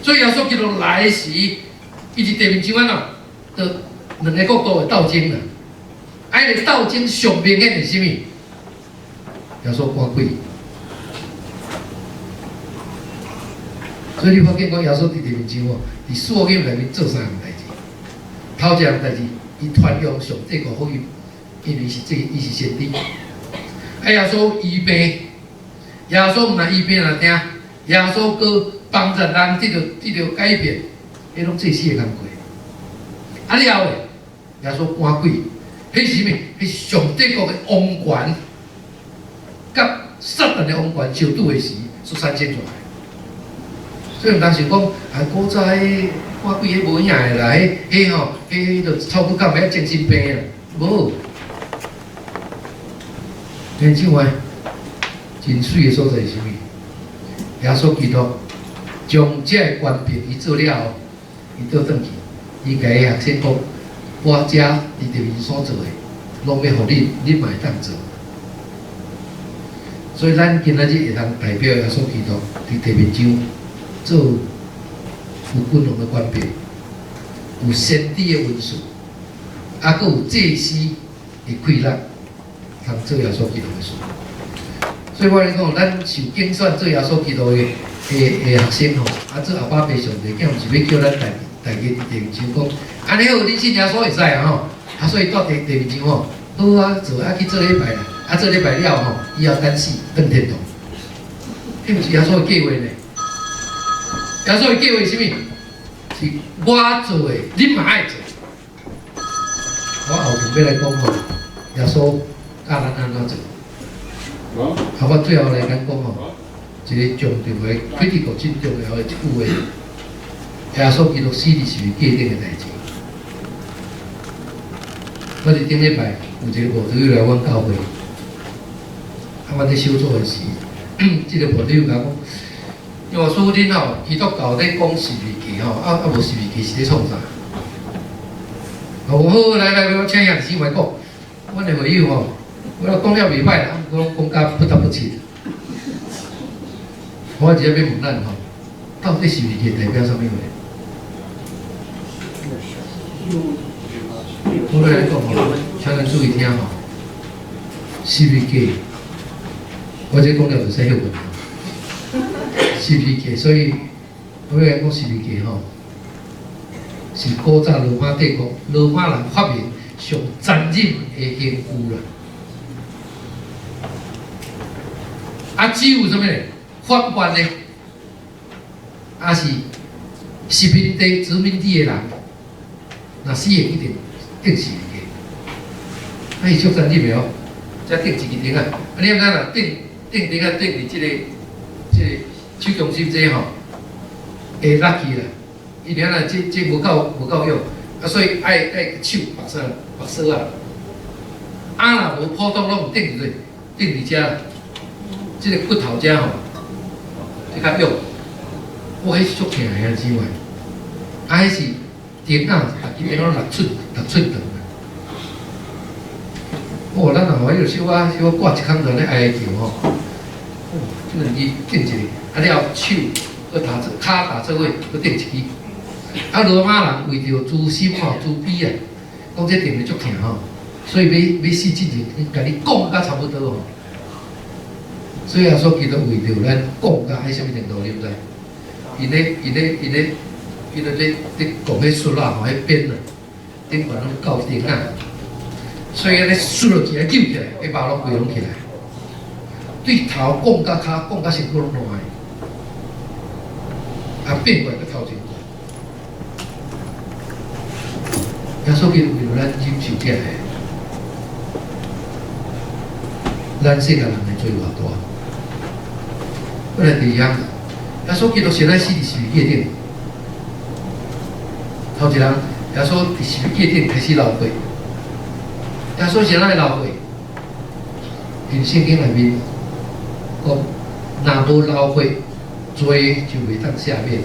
所以耶穌基督來時，伊佇地面上按怎？就兩个國度的鬥爭啦。啊，彼個鬥爭上明顯是啥物？耶穌趕鬼。所以你發現講耶穌佇地面上哦，佇四福音內面做三項代誌。頭一項代誌，伊傳揚上帝國福音，因為是這，伊是先知。啊，耶穌醫病，耶穌毋但醫病來聽，耶穌閣幫助人得著得著改變，彼攏祭司的工課。啊了後，耶穌趕鬼，彼是啥物？彼是上帝國的王權，佮撒旦的王權相拄的時所產生出來。所以毋通想講啊，古早彼趕鬼彼無影的啦，彼彼吼，彼就草骨感覺精神病啦，無。年輕話，真媠的所在是啥物？耶穌基督將這个權柄伊做了後，伊倒轉去，伊共伊學生講：我遮佇地面所做的，攏欲予恁，恁嘛會當做。所以咱今仔日會當代表耶穌基督佇地面上做有君王的權柄，有先知的恩賜，啊，閣有祭司的氣力，通做耶穌基督的事。所以我來講，咱受揀選做耶穌基督的的的學生吼，啊，做阿爸爸上帝，囝毋是欲叫咱大大家佇地面上講，按呢好，恁信耶穌會使啊吼，啊，所以蹛佇地面上吼，好啊，做啊去做禮拜啦，啊，做禮拜了吼，以後等死，轉天堂。彼毋是耶穌的計畫呢？耶穌的計畫是啥物？是我做的，恁嘛愛做。我後面欲來講吼，耶穌教咱按怎做。啊，我最後來講講吼，一个重要的、critical 真重要的一句話：耶穌基督死佇十字架頂的代誌。我佇頂禮拜有一個慕道友來阮教會，啊，阮咧小組的時，這个慕道友共我講：因為師恁吼基督教咧講十字架吼，啊啊無十字架是咧創啥？我講好，來來，我請兄弟姊妹講，阮的會友吼，我講了袂歹啦，我講甲不得不切。我直接欲問咱吼，到底十字架代表啥物話？我來講吼，請咱注意聽吼，十字架，我這講了就使歇睏。十字架，所以我欲來講十字架吼，是古早羅馬帝國羅馬人發明上殘忍的刑具啦。啊，只有啥物呢？反叛的，抑是殖民地、殖民地的人，若死會一定釘十字架。啊，伊足殘忍的哦，才釘一支釘仔。啊，你毋知啦？釘釘釘仔釘佇這个手中心這吼，會落去啦。伊爾啦，這這無夠用，啊，所以愛愛手縛索縛索仔。啊，若無普通攏有釘佇佗，釘佇遮，這个骨頭遮吼，這較勇。哇，彼是足疼的兄姊妹。啊，彼是釘仔，逐支釘攏6寸，6寸長。哦，咱若彼個小可小可掛一空就按呢哀叫吼。哦，這兩支釘一个，啊了後手閣打做跤打做伙，閣釘一支。啊，羅馬人為著誅心吼、誅比啊，講這釘得足疼吼，所以欲欲死之前，共你講甲差不多吼。所以耶穌基督為著咱降到彼啥物程度，你毋知？𪜶咧𪜶咧𪜶咧𪜶咧咧咧講彼術仔吼，彼鞭啊，頂懸攏到頂啊，所以按呢摔落去，揪起來，彼肉攏規攏起來，對頭降到跤，降到身軀攏爛的，啊變過來閣頭前。耶穌基督為著咱忍受這个，咱世界人的罪偌大？過來第二項，耶穌基督是按怎死佇十字架頂？頭一人，耶穌佇十字架頂開始流血。耶穌是按怎流血？佇聖經內面講，若無流血，罪就袂當赦免。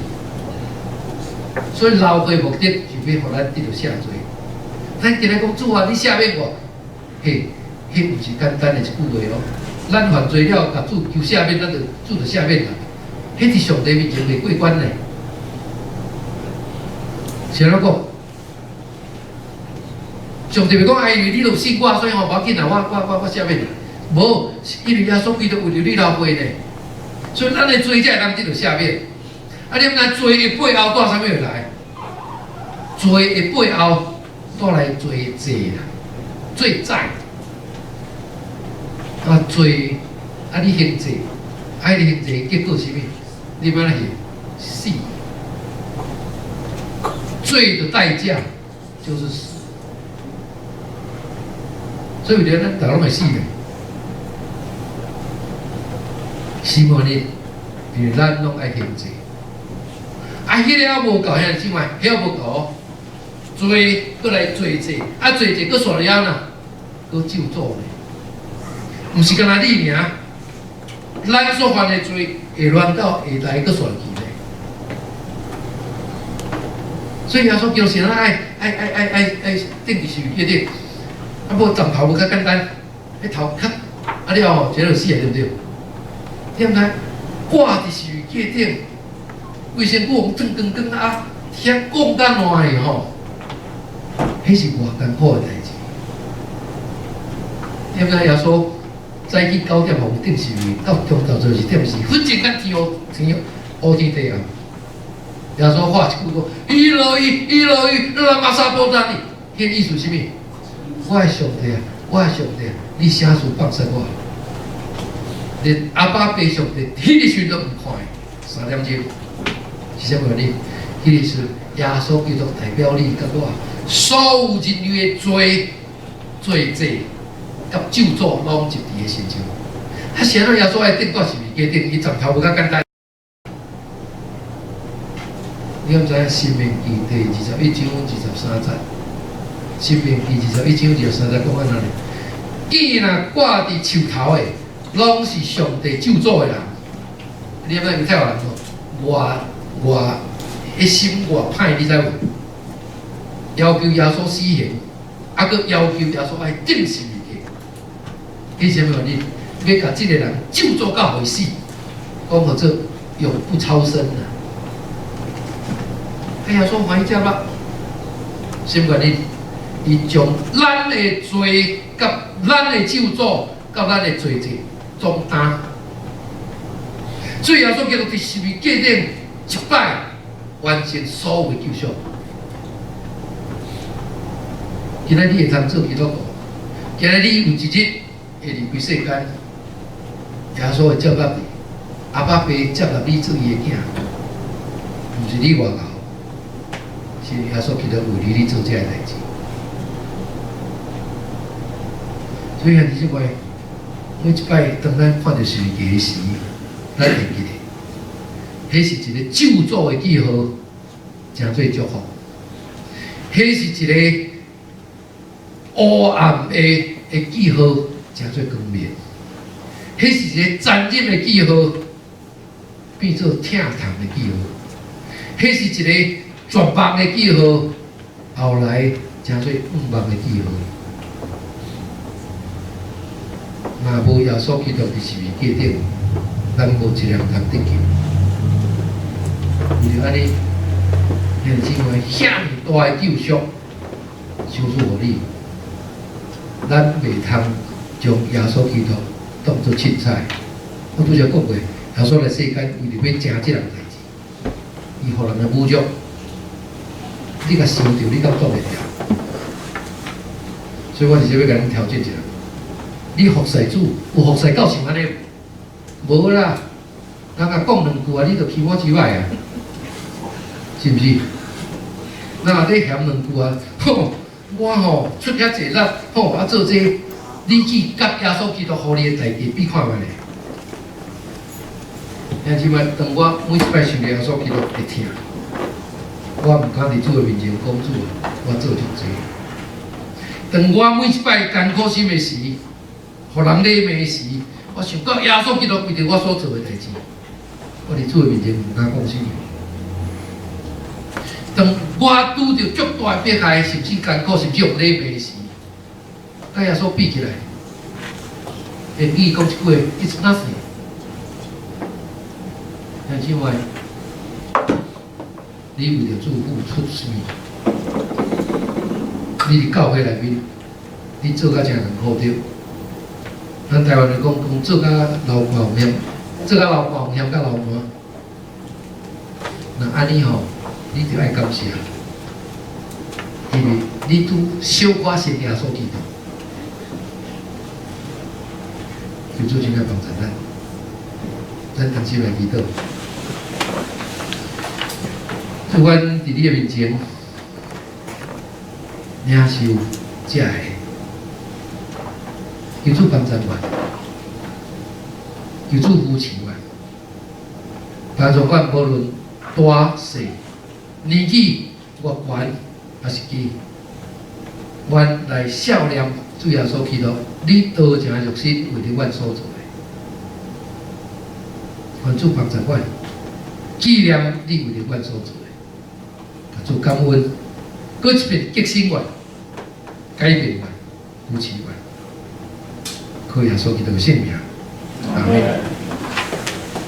所以流血目的就欲予咱得著赦罪。咱今日講主啊，你赦免我，嘿，彼毋是簡單的一句話哦。咱犯罪了，共主求赦免，咱就主就赦免啦。彼佇上帝面前袂過關呢。是按怎講？上帝袂講，哎，因為你都信我，所以吼無要緊啦，我赦免你。無，是因為耶穌基督為著你流血呢，所以咱的罪才會當得著赦免。啊，你毋知罪的背後帶啥物來？罪的背後帶來罪債啦，罪債。啊，罪啊，你還債，啊，你還債結果是啥物？你欲按怎還？死。罪的代價就是死。所以為著咱逐家攏會死的，死無呢？因為咱攏愛還債。啊，彼个猶無夠，兄弟姊妹，彼猶無夠，罪閣來罪債，啊，罪債閣煞了呢，閣咒詛呢，毋是干焦你爾，咱所犯的罪會亂到下代閣煞去呢。所以耶穌叫啥？愛愛愛愛愛愛釘佇十字架頂，啊無斬頭無較簡單，彼頭較啊了後，這就死啊，對毋對？你毋知掛佇十字架頂，規身軀予斷光光啊，遐講甲爛去吼，彼是偌艱苦的代誌。你毋知耶穌早起9點予釘十字，到中晝就是點死，反正咱天烏天烏天地暗。耶穌喊一句講：以羅伊，以羅伊，拉瑪撒巴達尼。彼個意思是啥物？我的上帝啊，我的上帝啊，你啥事放捨我？連阿爸爸上帝，彼個時陣都毋看的，3點鐘是啥物原因？彼個是耶穌基督代表你佮我，所有人類的罪、罪債佮咒詛攏集佇伊身上。啊，是按怎耶穌愛釘佇十字架頂，伊斬頭無較簡單。你敢知影？申命記第21章23節，申命記21章23節講按怎呢？劍若掛佇樹頭的，攏是上帝咒詛的人。你知影猶太人無？偌偌彼心偌歹，你知無？要求耶穌死刑，啊，閣要求耶穌愛釘十字架。彼啥物原因？欲共這个人咒詛到予伊死，講號做永不超生啊！哎耶穌歡喜接啦，啥物原因？伊將咱的罪、佮咱的咒詛、佮咱的罪債總擔。所以耶穌基督佇十字架頂一擺完成所有的救贖。今仔你會通做基督徒，今仔你有一日會離開世間，耶穌會接納你，阿爸爸接納你做伊的囝，毋是你偌𠢕，是耶穌基督為你做這个代誌。所以兄弟姊妹，每一擺當咱看著十字架時，咱會記得，彼是一个咒詛的記號，成做祝福；彼是一个黑暗的記號，成做光明；彼是一个殘忍的記號，變做疼痛的記號；彼是一個絕望的記號，後來成做盼望的記號。若無耶穌基督佇十字架頂，咱無一個人通得救。為著按呢，兄弟姊妹，遐爾大的救贖，求主予你，咱袂通將耶穌基督當做凊彩。我拄才講過，耶穌來世間為著欲成這項代誌，伊予人的侮辱，你共想著，你敢擋會牢？所以我直接欲共恁挑戰一下，你服侍主有服侍到像按呢無？無啦，人共講兩句啊，你就起我之歹啊，是毋是？人若咧嫌兩句啊，吼，我吼出遐濟力，吼啊做這個，你去佮耶穌基督予你的代誌比看覓咧？兄姊妹，當我每一擺想著耶穌基督會疼，我毋敢佇主的面前講主，我做足濟。當我每一擺艱苦心的時，予人咧罵時，我想到耶穌基督為著我所做的代誌，我佇主的面前毋敢講啥物。當我拄著足大的迫害，甚至艱苦，甚至予咧罵時，佮耶穌比起來，言語講一句話，It's nothing。兄姊妹，你為著主付出啥物？你佇教會內面，你做甲誠艱苦對？咱台灣人講講做甲流汗險，做甲流汗險甲流汗。若按呢吼，你就愛感謝，因為你拄小可信耶穌基督，求主真來幫助咱，咱同心來祈禱。主，阮佇你的面前領受這个，求主幫助阮，求主扶持阮，幫助阮無論大細、年紀偌懸抑是低，阮來效念主耶穌基督，你道成肉身為著阮所做的，願主幫助阮，紀念你為著阮所做的，主感恩，閣一遍激醒阮，改變阮，扶持阮，靠耶穌基督的聖名，阿門。